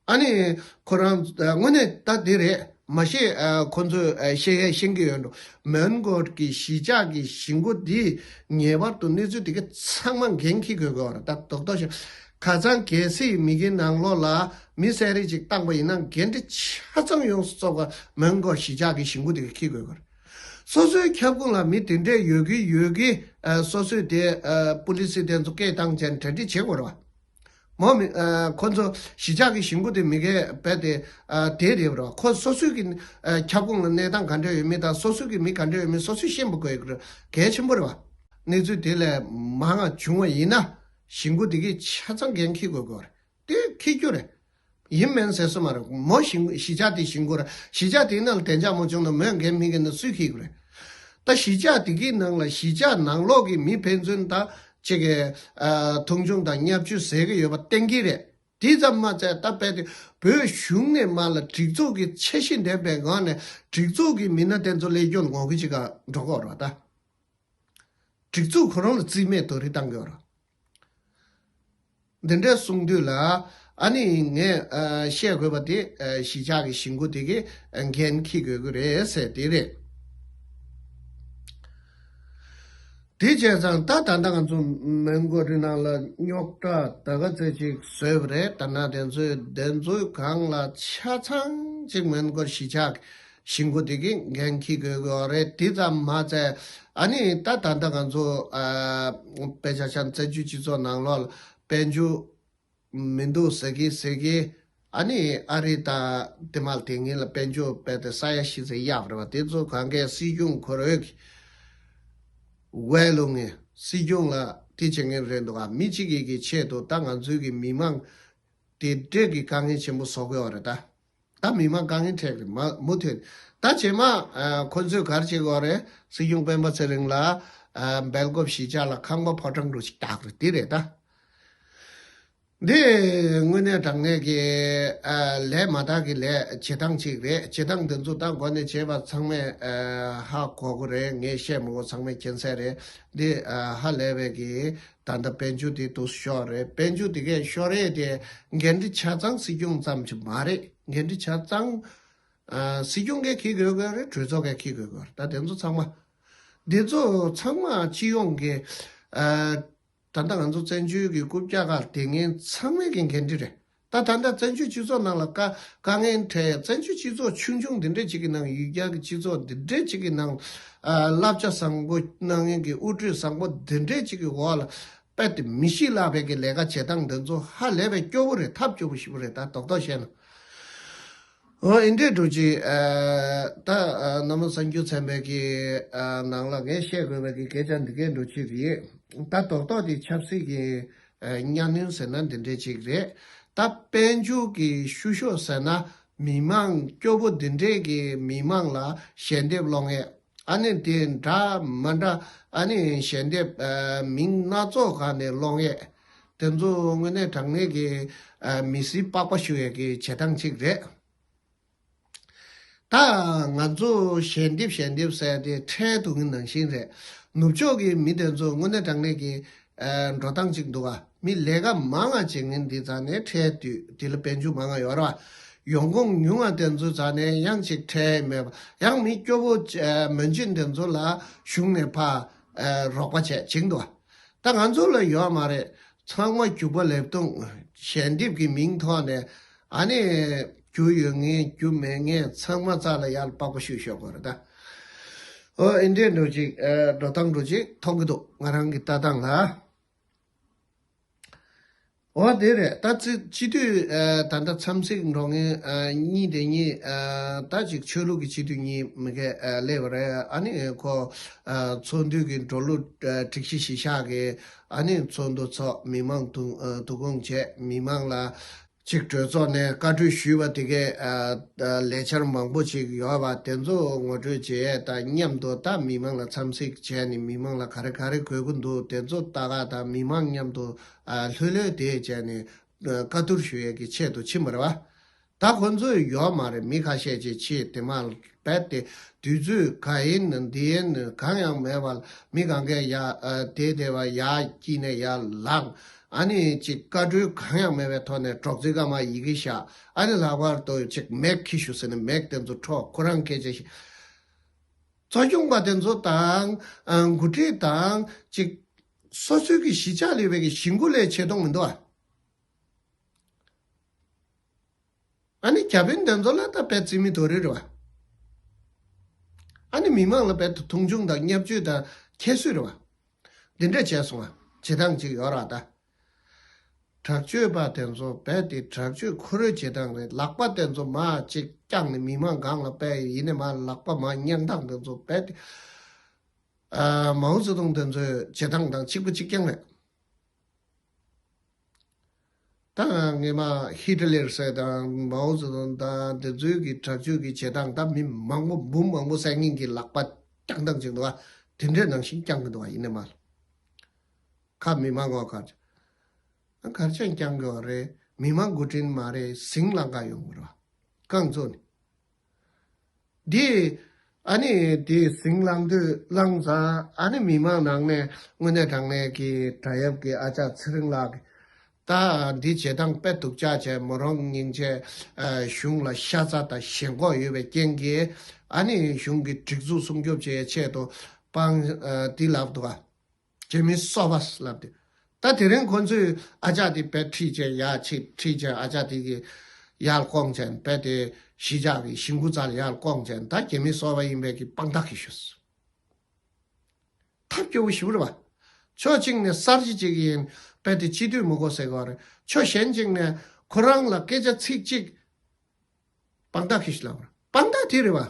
ཨ་ནི་ཁོ་རང་ཨ་དངོས་གནས་ད་འདི་རེད། མ་གཞི་ཨ་ཁོ་ཚོས་ཨ་བཤད་ཡས་ཤེས་ཀྱི་ཡོད་འགྲོ། མོན་གྷོ་གི་གཞིས་ཆགས་ཀྱི་ཞིང་སྒོ་འདི་ངེས་པར་དུ་གནས་ཚུལ་དེ་ག་ཚང་མ་འགན་འཁྱེར་དགོས་ཀྱི་ཡོད་རེད། ད་རྡོག་རྡོག་བཤད། ཁ་སང་གལ་སྲིད་མི་གི་ནང་ལོགས་ལ་མི་བསད་རེས་ཅིག་བཏང་པ་ཡིན་ན་འགན་འཁྲི་ཆ་ཚང་ཡོངས་སུ་རྫོགས་པ་མོན་གྷོ་གཞིས་ཆགས་ཀྱི་ཞིང་སྒོ་དེ་ག་འཁྱེར་དགོས་ཀྱི་རེད། སོ་སོའི་ཁྱབ་ཁོངས་ལ་མི་དེ་འདྲས་ཡོད་ཀྱི་ཡོད་ཀྱི་ཨ་སོ་སོས་དེ་ཨ་པུ་ལི་སི་དེ་ཚོ་སྐད་བཏང་བྱས་གྲ་སྒྲིག་བྱེད་དགོས་རེད་བ། མོ་མི་ཨ་ཁོ་ཚོ་གཞིས་ཆགས་ཀྱི་ཞིང་སྒོ་དེ་མི་གས་རྦད་དེ་ཨ་དེ་རེད་བ། ཁོ་སོ་སོའི་གི་ཨ་ཁྱབ་ཁོངས་ལ་གནས་སྟངས་ག་འདྲ་ཡོད་མེད་དང་སོ་སོའི་གི་མི་ག་འདྲ་ཡོད་མེད་སོ་སོས་ཤེས་པ་དགོས་ཀྱི་རེད། གལ་ཆེན་པོ་རེད་བ། གནས་ཚུལ་དེ་ལས་མང་ང་བྱུང་བ་ཡིན་ན་ཞིང་སྒོ་དེ་གི་ཆ་ཚང་འགན་འཁྱེར་དགོས་ཀྱི་རེད། དེ་འཁྱེར་རྒྱུ་རེད། ཡིན་མིན་ཟེར་སྲོལ་མ་རེད། མོ་ཞིང་གཞིས་ཆགས་དེ་ཞིང་སྒོ་རེད། གཞིས་ཆགས་དེའི་ནང་ལ་བདེ་འཇགས་མ་བྱུང་ན་མོས་འགན་མི་འགན་ན་སུས་འཁྱེར་དགོས་རེད། ད་གཞིས་ཆགས་དེ་གི་ནང་ལ་གཞིས་ཆགས་ནང་ལོགས་ཀྱི་མི་ཕན་ཚུན་ད་ཅིག་གི་ཨ་མཐོང་ཆུང་དང་བརྙས་བཅོས་བཟོས་ཀྱི་ཡོད་པ་གཏན་འཁེལ་རེད། དེ་ཙམ་མ་ཚད་ད་རྦད་དེ་བོད་གཞུང་ནས་མར་ལ་སྒྲིག་འཛུགས་ཀྱི་ཆ་ཤས་ལྡན་པའི་ངང་ནས་སྒྲིག་འཛུགས་ཀྱི་མི་སྣ་དེ་ཚོ་ལས་སྐྱོན་ངོ་རྒོལ་བྱེད་ག་འགྲོ་གི་ཡོད་རེད་ད། སྒྲིག་འཛུགས་ཁོ་རང་ལ་རྩིས་མེད་དོ་རིགས་བཏང་གི་ཡོད་རེད། འདི་འདྲ་གསུང་དུས་ལ་ཨ་ནི་ངས་ཨ་བཤད་དགོས་པ་དེ་ཨ་གཞིས་ཆགས་ཀྱི་ཞིང་སྒོ་དེ་གི་འགན་འཁྱེར་དགོས་ཀྱི་རེད་ཟེར་དེ་རེད། དེ་བྱས་ཙང་ད་ད་ལྟ་ང་ཚོ་མོན་གྷོ་རི་ནང་ལ་རྙོག་དྲ་ད་ག་ཚོད་ཅིག་བཟོས་པ་རེད། ད་ན་དེ་ཚོའི་དེ་ཚོའི་སྒང་ལ་ཆ་ཚང་ཅིག་མོན་གྷོ་གཞིས་ཆགས་ཞིང་སྒོ་དེ་གི་འགན་འཁྱེར་དགོས་ཀྱི་ཡོད་རེད། དེ་ཙམ་མ་ཚད་ཨ་ནི་ད་ད་ལྟ་ང་ཚོ་ཨ་དཔེ་ཆ་ཆ་བཙན་བྱོལ་སྤྱི་ཚོགས་ནང་ལོགས་ལ་དཔལ་འབྱོར་མི་འདུག་ཟེར་གི་ཟེར་གི། ཨ་ནི་ཨ་རི་དང་དེ་མ་དེ་ངེད་ལ་དཔལ་འབྱོར་རྦད་དེ་ས་ཡ་བཞི་ཙམ་གཡར་བ་རེད་བ། དེ་ཚོ་གང་གས་སྲིད་སྐྱོང་ཁོ་རང་གི་ཝེ་ལོ་ངས་སྲིད་སྐྱོང་ལ་དེ་བྱེད་མཁན་རེད་འདུག་ག་མི་གཅིག་གི་གི་ཆེད་དུ་ད་ང་ཚོའི་གི་མི་མང་དེ་འདྲས་ཀྱི་དཀའ་ངལ་ཆེན་པོ་བཟོ་གི་ཡོད་རེད་ད། ད་མི་མང་དཀའ་ངལ་འཕྲད་ཀྱི་རེད་མ་མུ་མཐུད། ད་རྗེས་མ་ཨ་ཁོ་ཚོས་ག་རེ་བྱེད་ཀྱི་ཡོད་རེད། སྲིད་སྐྱོང་སྤེན་པ་ཚེ་རིང་ལ་ཨ་སྦེལ་ཀོབ་གཞིས་ཆགས་ལ་ཁང་པ་ཕོ་བྲང་འདྲ་ཞིག་བཏགས་རེད། དེ་རེད་ད། འདི་དངོས་གནས་དྲང་གནས་ཀྱི་ཨ་ལས་མ་དག་གི་ལས་བྱེད་སྟངས་ཅིག་རེད། བྱེད་སྟངས་འདི་ཚོ་ད་འགོ་ནས་བྱས་པ་ཚང་མས་ཨ་ཧ་གོ་གི་རེད། ངས་བཤད་མ་དགོས་ཚང་མས་མཁྱེན་གསལ་རེད། འདི་ཨ་ཧ་ལས་པའི་གི་ད་ལྟ་དཔལ་འབྱོར་དེ་འདུག་ཤོར་རེད། དཔལ་འབྱོར་དེ་གས་ཤོར་རེད་དེ་འགན་འཁྲི་ཆ་ཚང་སྲིད་སྐྱོང་ཙམ་ཅིག་མ་རེད། འགན་འཁྲི་ཆ་ཚང་ཨ་སྲིད་སྐྱོང་གིས་འཁྱེར་དགོས་ཀྱི་རེད། གྲོས་ཚོགས་ཀྱིས་འཁྱེར་དགོས་ཀྱི་རེད། ད་དེ་ཚོ་ཚང་མ་འདི་ཚོ་ཚང་མ་སྤྱི་ཡོངས་ཀྱི་ཨ་ད་ལྟ་ང་ཚོ་བཙན་བྱོལ་གྱི་རྐུབ་བཀྱག་སྒང་དེ་ངན་ཚང་མའི་གི་འགན་འཁྲི་རེད། ད་ད་ལྟ་བཙན་བྱོལ་སྤྱི་ཚོགས་ནང་ལ་དཀའ་དཀའ་ངལ་འཕྲད་ཡ། བཙན་བྱོལ་སྤྱི་ཚོགས་ཆུང་ཆུང་འདི་འདྲས་ཅིག་གི་ནང་ཡུལ་གྱར་གྱི་སྤྱི་ཚོགས་འདི་འདྲས་ཅིག་གི་ནང་ཨ་བསླབ་བྱ་བཟང་པོ་གནང་མཁན་གྱི་དབུ་ཁྲིད་བཟང་པོ་འདི་འདྲས་ཅིག་གི་འོག་ལ་རྦད་དེ་མི་ཤི་ལག་པའི་གི་ལས་ཀ་བྱེད་སྟངས་འདི་ཚོ་ཧ་ལས་པའི་སྐྱོ་བོ་རེད། ཐབས་སྐྱོ་པོ་ཞིག་པོ་རེད། ད་རྡོག་རྡོག་བཤད་ན། འོ་ཨིན་འདྲས་འགྲོ་ཅིག་ཨ་ད་ཨ་རྣམ་པ་གསར་འགྱུར་ཚན་པའི་གི་ཨ་ནང་ལ་ངས་བཤད་དགོས་པའི་གི་སྐད་ཆ་འདི་གས་འགྲོ་ཅིག་རེད། ད་རྡོག་རྡོག་དེ་ཆབ་སྲིད་ཀྱི་ཨ་གཉའ་གནོན་ཟེར་ན་འདི་འདྲས་ཅིག་རེད། ད་དཔལ་འབྱོར་གྱི་བཤུ་གཞོག་ཟེར་ན་མི་མང་སྐྱོ་པོ་འདི་འདྲས་ཀྱི་མི་མང་ལ་ཞལ་འདེབས་སློང་ཡས། ཨ་ནི་དེ་འདྲ་མ་འདྲ་ཨ་ནི་ཞལ་འདེབས་ཨ་མིང་སྣ་ཚོགས་སྒང་ནས་སློང་ཡས། དེ་ཚོ་དངོས་གནས་དྲང་གནས་ཀྱི་ཨ་མི་སེར་པགས་པ་བཤུ་ཡས་ཀྱི་བྱེད་སྟངས་ཅིག་རེད། ད་ང་ཚོ་ཞལ་འདེབས་ཞལ་འདེབས་ཟེར་དེ་ཁྲལ་བསྡུ་མཁན་ནང་བཞིན་རེད། ནུབ་ཕྱོགས་ཀྱི་མི་དེ་ཚོ་དངོས་གནས་དྲང་གནས་ཀྱི་ཨ་འགྲོ་སྟངས་ཅིག་འདུག་ག་མི་ལས་ཀ་མང་ང་བྱེད་མཁན་འདི་རྩ་ནས་ཁྲལ་བསྡུས། དེ་ལ་དཔལ་འབྱོར་མང་ང་ཡོད་རེད་བ། ཡོང་ཁུངས་ཉུང་ང་དེ་ཚོའི་རྩ་ནས་ཡང་ཅིག་ཁྲལ་མེད་པ། ཡང་མི་སྐྱོ་པོ་ཨ་མོན་ཆེན་དེ་ཚོ་ལ་གཞུང་ནས་ཕར་ཨ་རོགས་པ་བྱས་བྱེད་འདུག་ག་ད་ང་ཚོ་ལ་ཡོད་མ་རེད། ཚང་མ་རྒྱུག་པ་ལེབ་བཏུང་། ཞལ་འདེབས་ཀྱི་མིང་ཐོག་ནས་ཨ་ནི་རྒྱུ་ཡོད་མཁན་རྒྱུ་མེད་མཁན་ཚང་མ་རྩ་ལ་ཡར་པགས་པ་བཤུས་ཤོག་གོ་རེད་ད། ཨོ་ཨིན་འདྲས་འགྲོ་ཅིག་ཨ་འགྲོ་སྟངས་འགྲོ་ཅིག་མཐོང་གི་འདུག་ང་རང་གི་ལྟ་སྟངས་ལ། འོ་དེ་རེད། ད་སྤྱི་སྤྱི་འཐུས་ཨ་ད་ལྟ་འཚམས་གཟིགས་འགྲོ་མཁན་ཨ་གཉིས་དེ་གཉིས་ཨ་ད་ཅིག་ཆོས་ལུགས་ཀྱི་སྤྱི་འཐུས་གཉིས་མི་གས་ཨ་སླེབས་པ་རེད། ཨ་ནི་ཁོ་ཨ་ཚོགས་འདུ་གི་འགྲོ་ལུགས་ཨ་སྒྲིག་གཞི་གཞི་བཞག་གི། ཨ་ནི་ཚོགས་འདུ་ཚོགས། མི་མང་དུ་ཨ་བསྡུ་སྐོང་བྱས། མི་མང་ལ་ ཅིག་གྲོས་ཚོགས་ནས་བཀའ་འཁྲོལ་ཞུས་པ་དེ་གའི་ཨ་ཨ་ལས་འཆར་མང་པོ་ཅིག་ཡོད་པ་དེ་ཚོ་ངོ་སྤྲོད་བྱེད་ཡས་དང་མཉམ་དུ་ད་མི་མང་ལ་འཚམས་གཟིགས་བྱས་ནས་མི་མང་ལ་ག་རེ་ག་རེ་དགོས་ཀྱི་འདུག་དེ་ཚོ་ལྟ་ག་དང་མི་མང་མཉམ་དུ་ཨ་ལྷོད་ལྷོད་དེ་བྱས་ནས་ཨ་བཀའ་བསྡུར་ཞུ་ཡས་ཀྱི་ཆེད་དུ་ཕྱིན་པ་རེད་བ། ད་ཁོ་ཚོས་ཡོད་མ་རེད། མི་ཁ་ཤས་ཅིག་ཕྱིས་དེ་མ་རྦད་དེ་དུས་ཚོད་ག་ཡིན་འདི་ཡིན་གང་ཡང་མེད་པར་མི་གང་གས་ཡ་ཨ་དེ་དེ་བ་ཡ་སྐྱིད་ནས་ཡ་ལངས། ཨ་ནི་ཅིག་བཀའ་འཁྲོལ་གང་ཡང་མེད་པའི་ཐོག་ནས་ཌོག་ཙེ་ཀ་མ་ཡི་གེ་བཞག་ཨ་ནི་ལྷག་པར་དུ་ཅིག་མེག་འཁྱེར་ཤོག་ཟེར་ནས་མེག་དེ་ཚོ་འཕྲོག་ཁོ་རང་སྐད་ཆ་བཤད། གཙོ་སྐྱོང་པ་དེ་ཚོ་དང་ཨ་འགོ་ཁྲིད་དང་ཅིག་སོ་སོའི་གི་གཞིས་ཆགས་ལས་པའི་གི་གཞིས་འགོ་ལས་ཆེ་མཐོང་མི་འདུག་ཨ། ཨ་ནི་བརྒྱ་དཔོན་དེ་ཚོ་ལ་ད་དཔེ་རྩིས་མེད་དོ་རེད་རེད་བ། ཨ་ནི་མི་མང་ལ་དཔེ་མཐོང་ཆུང་དང་བརྙས་བཅོས་དང་ཁྱད་གསོད་རེད་བ། འདི་འདྲ་བྱས་སོང་བ། བྱེད་སྟངས་ཅིག་ཡོད་ར་ད། དྲག་སྤྱོད་པ་དེ་ཚོ་དཔེ་དེ་དྲག་སྤྱོད་ཁོ་རའི་བྱེད་སྟངས་རེད། ལག་པ་དེ་ཚོ་མ་ཅིག་བརྐྱངས་ནས་མི་མང་སྒང་ལ་དཔེ་ཡིན་ནས་མ་ལག་པ་མ་བརྙན་ཐང་དེ་ཚོ་དཔེ་དེ། ཨ་མའོ་ཙེ་ཏུང་དེ་ཚོའི་བྱེད་སྟངས་དང་གཅིག་པ་གཅིག་རྐྱང་རེད། ད་སྔས་མ་ཧི་ཊི་ལེར་ཟེར་དང་མའོ་ཙེ་ཏུང་དང་དེ་ཚོའི་གི་དྲག་སྤྱོད་ཀྱི་བྱེད་སྟངས་ད་མི་མང་པོ་འབུམ་མང་པོ་བསད་མཁན་གྱི་ལག་པ་བརྐྱངས་སྟངས་ཅིག་འདུག་ག་དེ་འདྲའི་ནང་བཞིན་བརྐྱང་གི་འདུག་ག་ཡིན་ནའི་མ་ལ། ཁ་མི་མང་ངོ་གར་གར་ཅང་བརྐྱང་གི་ཡོད་རེད། མི་མང་འགོ་འདྲེན་མ་རེད། ཟིང་ལངས་ག་ཡོང་གི་རེད་བ། རྐང་བཙུགས་ནས། འདི་ཨ་ནི་དེ་ཟིང་ལངས་དུས་ལངས་ཙང་ཨ་ནི་མི་མང་ནང་ནས་དངོས་གནས་དྲང་གནས་ཀྱི་དྲ་ཡབ་ཀྱི་ཨ་ཅག་ཚེ་རིང་ལགས་ཀྱིས་ད་འདི་བྱེད་སྟངས་དཔེ་སྡུག་ཅག་བྱས་མོ་རང་སྙིང་རྗེ་ཨ་གཞུང་ལ་ཤ་ཚ་དང་ཞེན་ཁོག་ཡོད་པའི་རྐྱེན་གྱིས་ཨ་ནི་གཞུང་གི་སྒྲིག་འཛུགས་སྲུང་སྐྱོབ་བྱེད་ཆེད་དུ་སྤང་ཨ་འདི་ལབ་འདུག་ག་རྒྱ་མི་སོ་པ་ལབ་དུས། ད་དེ་རིང་ཁོ་ཚོས་ཨ་ཅག་དེ་དཔེ་ཁྲིད་བྱས་ཡ་ཆེ་ཁྲིད་བྱས་ཨ་ཅག་དེ་གི་ཡར་བསྐོང་བྱས་དཔེ་དེ་གཞིས་ཆགས་ཀྱི་གཞིས་འགོ་རྩ་ལ་ཡར་བསྐོང་བྱས་ད་རྒྱ་མི་སོ་པ་ཡིན་པའི་གི་དཔང་རྟགས་ཀྱི་ཞུས། ཐབས་སྐྱོ་བོ་ཞིག་རེད་བ། ཕྱོགས་གཅིག་ནས་གསར་བརྗེ་གཅིག་ཡིན་དཔེ་དེ་སྤྱི་འཐུས་མི་དགོས་ཟེར་གི་རེད། ཕྱོགས་གཞན་གཅིག་ནས་ཁོ་རང་ལ་སྐད་ཆ་ཚིག་གཅིག་དཔང་རྟགས་ཁྱེར་ཤི་ལབ་པ་རེད། དཔང་རྟགས་དེ་རེད་བ།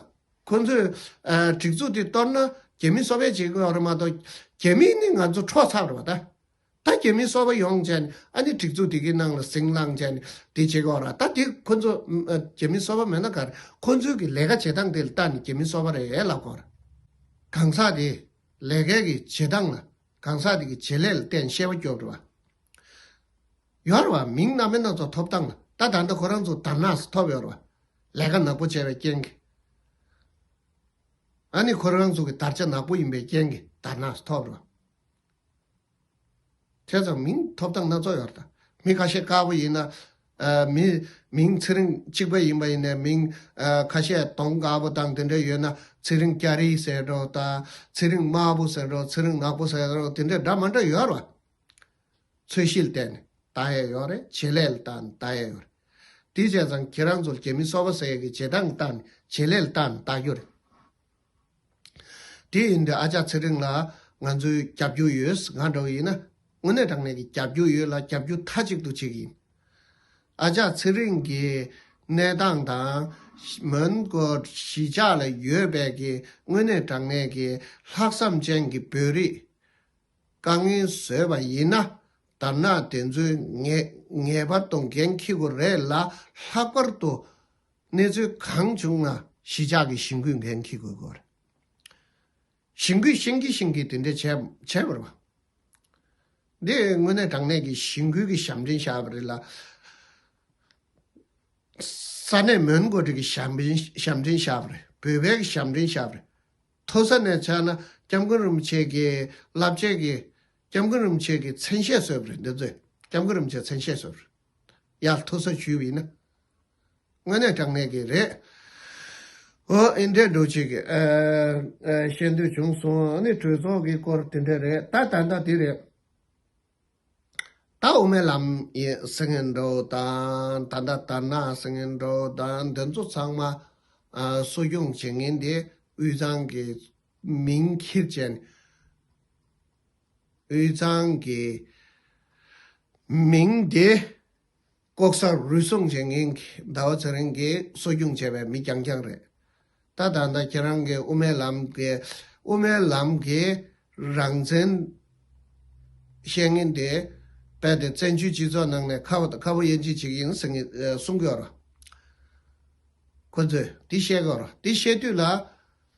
ཁོ་ཚོས་ཨ་སྒྲིག་འཛུགས་དེ་གཏོར་ན་རྒྱ་མི་སོ་པས་བྱེད་དགོས་རེད་མ་གཏོགས་རྒྱ་མི་ནི་ང་ཚོ་འཕྲོག་ཚར་རེད་བ་ད། ད་རྒྱ་མི་སོ་པ་ཡོང་བྱས་ནས་ཨ་ནི་སྒྲིག་འཛུགས་དེ་གའི་ནང་ལ་ཟིང་ལངས་བྱས་ནས་དེ་བྱེད་དགོས་རེད་ད། དེ་ཁོ་ཚོ་ཨ་རྒྱ་མི་སོ་པ་མེད་ན་ག་རེ། ཁོ་ཚོའི་གི་ལས་ཀ་བྱེད་སྟངས་དེ་ལ་ལྟ་ནས་རྒྱ་མི་སོ་པ་རེད་ལབ་དགོས་རེད། གང་ཟག་དེ་ལས་ཀའི་གི་བྱེད་སྟངས་ལ་གང་ཟག་དེ་གི་བྱེད་ལས་ལ་བརྟེན་ཤེས་པ་སྐྱོབ་རེད་བ། ཡོད་རེད་བ། མིང་རྣམ་པ་སྣ་ཚོགས་ཐོབ་སྟངས་ལ་ད་ད་ལྟ་ཁོ་རང་ཚོ་དར་ནག་ཐོབ་ཡོད་རེད་བ། ལས་ཀ་ནག་པོ་བྱས་པའི་རྐྱེན་གྱིས། ཨ་ནི་ཁོ་རང་ཚོ་གི་དར་ཆ་ནག་པོ་ཡིན་པའི་རྐྱེན་གྱིས་དར་ནག་ཐོབ་རེད་བ། བྱས་ཙང་མིང་ཐོབ་སྟངས་སྣ་ཚོགས་ཡོད་རེད་ད། མི་ཁ་ཤས་དཀར་པོ་ཡིན་ན། ཨ་མི་མིང་ཚེ་རིང་གཅིག་པ་ཡིན་པ་ཡིན་ནའི་མིང་ཨ་ཁ་ཤས་གདོང་དཀར་པོ་དང་དེ་འདྲ་ཡོད་ན་ཚེ་རིང་སྐྱ་རིལ་ཟེར་འགྲོ་ད། ཚེ་རིང་དམར་པོ་ཟེར་འགྲོ། ཚེ་རིང་ནག་པོ་ཟེར་འགྲོ། དེ་འདྲ་འདྲ་མ་འདྲ་ཡོད་རེད་བ། ཚོས་གཞི་ལ་བརྟེན་ནས་ལྟ་ཡས་ཡོད་རེད། བྱེད་ལས་ལ་བརྟེན་ནས་ལྟ་ཡས་ཡོད་རེད། དེ་བྱས་ཙང་ཁྱེད་རང་ཚོར་རྒྱ་མི་སོ་པ་ཟེར་ཡས་ཀྱི་བྱེད་སྟངས་ལ་བརྟེན་ནས་བྱེད་ལས་ལ་བརྟེན་ནས་ལྟ་རྒྱུ་རེད། དེ་ཡིན་དུས་ཨ་ཅག་ཚེ་རིང་ལ་ང་ཚོའི་རྒྱབ་སྐྱོར་ཡོད་ང་འདྲ་བོ་ཡིན་ན་དངོས་གནས་དྲང་གནས་ཀྱི་རྒྱབ་སྐྱོར་ཡོད་ལ་རྒྱབ་སྐྱོར་མཐའ་གཅིག་ཏུ་བྱེད་ཀྱི་ཡིན། ཨ་ཅག་ཚེ་རིང་གི་གནས་སྟངས་དང་མོན་གྷོ་གཞིས་ཆགས་ལ་ཡོད་པའི་གི་དངོས་གནས་དྲང་གནས་ཀྱི་ལྷག་བསམ་ཅན་གྱི་བོད་རིགས། དཀའ་ངལ་བཟོས་པ་ཡིན་ན་དར་ནག་དེ་ཚོའི་ངེས་ངེས་པར་དུ་འགན་འཁྱེར་དགོས་རེད་ལ། ལྷག་པར་དུ་གནས་ཚུལ་གང་བྱུང་ན་གཞིས་ཆགས་ཀྱི་གཞིས་འགོས་འགན་འཁྱེར་དགོས་ཀྱི་རེད། གཞིས་འགོས་ཤེས་ཀྱི་ཤེས་ཀྱི་དེ་འདྲ་བྱས་བྱས་པ་རེད་བ། འདི་དངོས་གནས་དྲང་གནས་ཀྱི་གཞིས་འགོས་ཀྱི་ཞབས་འདྲེན་བཞག་པ་རེད་ལ། ས་གནས་མོན་གྷོ་གྲས་ཀྱི་ཞབས་འདྲེན་ཞབས་འདྲེན་བཞག་པ་རེད། བོད་པའི་ཞབས་འདྲེན་བཞག་པ་རེད། མཐོ་ས་ནས་ཆགས་ན་སྐྱབས་མགོན་རིན་པོ་ཆེ་གི་བསླབ་བྱའི་གི་སྐྱབས་མགོན་རིན་པོ་ཆེ་གི་མཚན་ཤས་བཟོས་པ་རེད། འདི་ཚོས་སྐྱབས་མགོན་རིན་པོ་ཆེ་མཚན་ཤས་བཟོས་པ་རེད། ཡར་མཐོ་ས་ཞུས་པ་ཡིན་ན། དངོས་གནས་དྲང་གནས་ཀྱི་རེད། འོ་ཨེ་འདྲས་འགྲོ་བྱེད་ཀྱི་ཨ་ཨ་བཤད་འདོད་བྱུང་སོང་། ཨ་ནི་གྲོས་ཚོགས་ཀྱི་སྐོར་དེ་འདྲས་རེད། ད་ད་ལྟ་དེ་རེད། ད་དབུ་མའི་ལམ་ཡིན་ཟེར་མཁན་འདྲ་བོ་དང་ད་ལྟ་དར་ནག་ཟེར་མཁན་འདྲ་བོ་དང་འདི་ཚོ་ཚང་མ་ཨ་གསོ་སྐྱོང་བྱེད་མཁན་དེ་དབུས་གཙང་གི་མིང་ཁྱེར་བྱས་ནས་དབུས་གཙང་གི་མིང་དེ་ལྐོག་ཟ་རུལ་སུངས་བྱེད་མཁན་གྱི་ཟླ་བ་ཚེ་རིང་གིས་གསོ་སྐྱོང་བྱས་པའི་མི་རྐྱང་རྐྱང་རེད། ད་ད་ལྟ་ཁྱེད་རང་གི་དབུ་མའི་ལམ་གྱི་དབུ་མའི་ལམ་གྱི་རང་བཙན་བཤད་མཁན་དེ་ རྦད་དེ་བཙན་བྱོལ་སྤྱི་ཚོགས་ནང་ནས་ཁ་བ་དང་ཁ་བ་དབྱེ་འབྱེད་བྱེད་ཀྱི་ཡིན་ཟེར་ངེས་གསུང་གི་ཡོད་རེད། ཁོ་ཚོས་འདི་བཤད་ཀྱི་ཡོད་རེད། འདི་བཤད་དུས་ལ་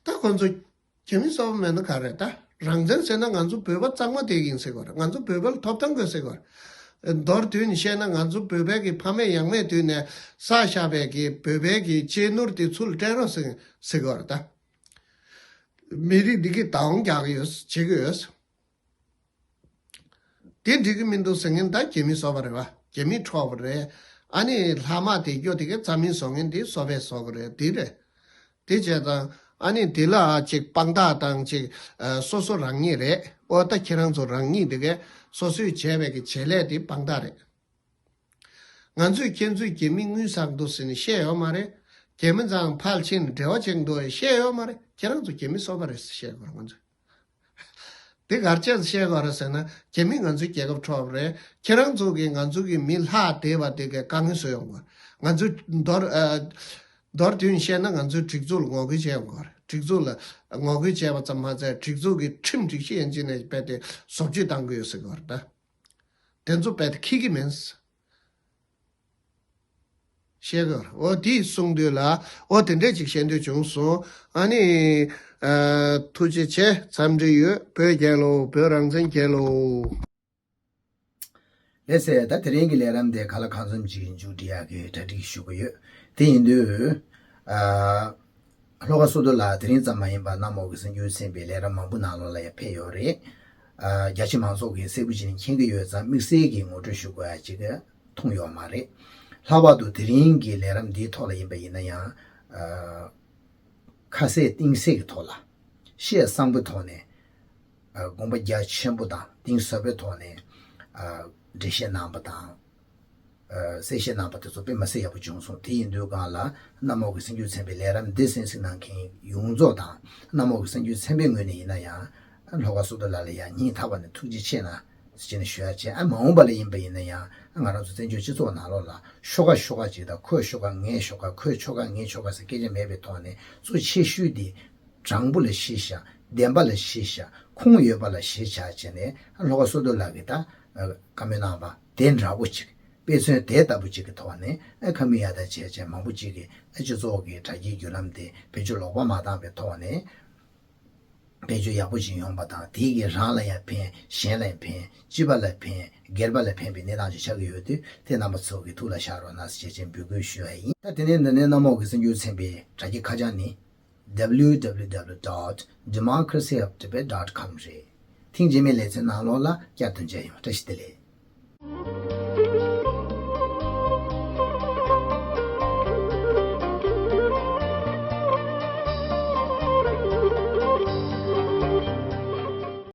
ད་ཁོ་ཚོ་རྒྱ་མི་གསོད་པ་མེད་ན་ག་རེད། ད་རང་བཙན་ཟེར་ན་ང་ཚོ་བོད་པ་གཙང་མ་དེ་ཡིན་ཟེར་གྱི་ཡོད་རེད། ང་ཚོ་བོད་པ་ལ་ཐོབ་ཐང་དགོས་ཟེར་གྱི་ཡོད་རེད། མདོར་བསྡུས་ནས་བཤད་ན་ང་ཚོ་བོད་པའི་གི་ཕ་མེས་ཡང་མེས་དུས་ནས་བསགས་བཞག་པའི་གི་བོད་པའི་གི་གཅེས་ནོར་དེ་ཚུར་སྤྲད་རོགས་ཟེར་ཟེར་གྱི་ཡོད་རེད། ད་མི་རིགས་འདི་གི་བདག་དབང་རྒྱག་གི་ཡོད་བྱེད་ཀྱི་ཡོད། དེ་འགྲིག་གི་མི་འདུག་ཟེར་མཁན་ད་རྒྱ་མི་གསོད་པ་རེད་བ། རྒྱ་མི་འཕྲོག་པ་རེད། ཨ་ནི་ལྷག་མ་དེ་སྐྱོ་དེ་གའི་རྩ་མེད་བཟོ་མཁན་དེ་གསོད་པའི་བཟོ་གི་རེད། དེ་རེད། དེ་བྱས་ཙང་ཨ་ནི་དེ་ལ་ཅིག་དཔང་རྟགས་དང་ཅིག་ཨ་སོ་སོ་རང་ཉིད་རེད། ཨོ་ད་ཁྱེད་རང་ཚོ་རང་ཉིད་དེ་གའི་སོ་སོས་བྱས་པའི་གི་བྱེད་ལས་དེ་དཔང་རྟགས་རེད། ང་ཚོས་ཁྱེད་ཚོས་རྒྱ་མི་དངུལ་བསགས་འདུག་ཟེར་ནས་བཤད་ཡོད་མ་རེད། རྒྱ་མི་ཚང་ཕར་ཕྱིན་འབྲེལ་བ་བྱེད་འདུག་བཤད་ཡོད་མ་རེད། ཁྱེད་རང་ཚོ་རྒྱ་མི་གསོད་པ་རེད་ཟེར་བཤད་དགོས་རེད་ང་ཚོས། དེ་ག་རེ་བྱས་ནས་བཤད་དགོས་རེད་ཟེར་ན་རྒྱ་མིས་ང་ཚོའི་རྒྱལ་ཁབ་འཕྲོག་པ་རེད། ཁྱེད་རང་ཚོ་གིས་ང་ཚོ་གི་མི་ལྷག་བསྡད་པ་དེ་གའི་དཀའ་ངལ་བཟོ་ཡོང་གི་རེད། ང་ཚོས་མདོར་ཨ་མདོར་བསྡུས་ནས་བཤད་ན་ང་ཚོས་སྒྲིག་འཛུགས་ལ་ངོ་རྒོལ་བྱེད་ཡོང་གི་རེད། སྒྲིག་འཛུགས་ལ་ངོ་རྒོལ་བྱས་པ་ཙམ་མ་ཚད་སྒྲིག་འཛུགས་ཀྱི་ཁྲིམས་སྒྲིག་གཞི་ཡན་ཆད་ནས་རྦད་དེ་བཟོ་བཅོས་བཏང་གི་ཡོད་ཟེར་གི་རེད་ད། དེ་ཚོ་རྦད་དེ་འཁྱེར་གི་མིན། བཤད་དགོས་རེད། འོ་དེ་གསུང་དུས་ལ་འོ་དེ་འདྲས་ཅིག་བཤད་འདོད་བྱུང་སོང་། ཨ་ནི་ཨ་ཐུགས་རྗེ་ཆེ། འཚམས་འདྲི་ཡོད། བོད་རྒྱལ་ལོ། བོད་རང་བཙན་རྒྱལ་ལོ། ལགས་སེ། ད་དེ་རིང་གི་ལས་རིམ་དེ་ག་ལ་གང་འཚམ་ཅིག་མཇུག་སྒྲིལ་ཡག་གི་གྲ་སྒྲིག་ཞུ་གི་ཡོད། དེ་ཡིན་དུས་ཨ་ལྷོ་ཁ་སོ་ཏོ་ལགས་དེ་རིང་ཙམ་མ་ཡིན་པར་གནམ་འོག་གི་གསར་འགྱུར་ཚན་པའི་ལས་རིམ་མང་པོ་ནང་ལོགས་ལ་ཡང་ཕེབས་ཡོད་རེད། ཨ་རྒྱ་ཆེ་མང་ཚོགས་ཀྱིས་གསལ་པོ་བྱས་ནས་མཁྱེན་གྱི་ཡོད་ཙང་དམིགས་བསལ་གྱི་ངོ་སྤྲོད་ཞུ་དགོས་ཡ་ཅིག་མཐོང་ཡོད་མ་རེད། ལྷག་པར་དུ་དེ་རིང་གི་ལས་རིམ་འདིའི་ཐོག་ལ་ཡིན་པ་ཡིན་ན་ཡང་ཨ་ཁ་གསལ་གཏིང་གསལ་གྱི་ཐོག་ལ་བཤད་གསང་པོའི་ཐོག་ནས་ཨ་དགོངས་པ་རྒྱ་ཆེན་པོ་དང་གཏིང་ཟབ་པོའི་ཐོག་ནས་ཨ་འགྲེལ་བཤད་གནང་པ་དང་། གསལ་བཤད་གནང་པ་དེ་ཚོ་དཔེ་མ་སྲིད་ཡག་པོ་བྱུང་སོང་། དེ་ཡིན་དུས་སྒང་ལ་གནམ་འོག་གི་གསར་འགྱུར་ཚན་པའི་ལས་རིམ་འདི་གསན་གཟིགས་གནང་མཁན་ཡོངས་རྫོགས་དང་གནམ་འོག་གི་གསར་འགྱུར་ཚན་པའི་ངོས་ནས་ཡིན་ན་ཡང་ལྷོ་ཁ་སོ་ཏོ་ལགས་ལ་ཡང་སྙིང་ཐག་པ་ནས་ཐུགས་རྗེ་ཆེ་གནང་ཟེར་ནས་ཞུ་ཡ་བྱས། ཨ་མ་འོངས་པ་ལ་ཡིན་པ་ཡིན་ན་ཡང་ང་རང་ཚོ་བཙན་བྱོལ་སྤྱི་ཚོགས་ནང་ལོགས་ལ་ཤོག་ཁ་ཤོག་ཁ་ཅིག་དང་ཁོས་ཤོག་ཁ་ངས་ཤོག་ཁ་ཁོས་ཤོག་ཁ་ངས་ཤོག་ཁ་ཟེར་སྐད་ཆ་མེད་པའི་ཐོག་ནས་གཙོ་ཆེ་ཤོས་དེ་དྲང་པོ་ལ་གཞི་བཞག་བདེན་པ་ལ་གཞི་བཞག་ཁུངས་ཡོད་པ་ལ་གཞི་བཞག་བྱས་ནས་ལྷོ་ཁ་སོ་ཏོ་ལགས་ཀྱིས་ད་བཀའ་མོལ་གནང་བ་དེ་འདྲ་པོ་ཅིག་དཔེ་མཚོན་དེ་ལྟ་བུ་ཅིག་གི་ཐོག་ནས་ཨ་ཁ་མི་ཡ་ད་བྱས་བྱས་མང་པོ་ཅིག་གིས་ཨ་སྤྱི་ཚོགས་ཀྱི་དྲ་རྒྱའི་བརྒྱུད་ལམ་དེ་བེད་སྤྱོད་ལོག་པ་མ་བཏང་བའི་ཐོག་ནས་བེད་སྤྱོད་ཡག་པོ་ཅིག་ཡོང་པ་དང་དེ་གིས་རང་ལ་ཡང་ཕན་གཞན་ལ་ཡང་ཕན་སྤྱི་པ་ལ་ཕན་སྒེར་པ་ལ་ཕན་པའི་གནས་སྟངས་ཅིག་ཆགས་ཀྱི་ཡོད་དུས་དེ་རྣམ་པ་ཚོ་གི་ཐུགས་ལ་བཞག་རོགས་གནང་ཟེར་བྱས་བྱས་འབོད་སྐུལ་ཞུ་བ་ཡིན། ད་དེ་ནས་འདི་ནས་གནམ་འོག་གི་གསར་འགྱུར་ཚན་པའི་དྲ་རྒྱའི་ཁ་བྱང་ནི། W W W dot democracy of tibet dot com རེད། ཐེངས་རྗེས་མའི་ལེ་ཚན་ནང་ལོགས་ལ་བསྐྱར་དུ་མཇལ་ཡོང་། བཀྲ་ཤིས་བདེ་ལེགས།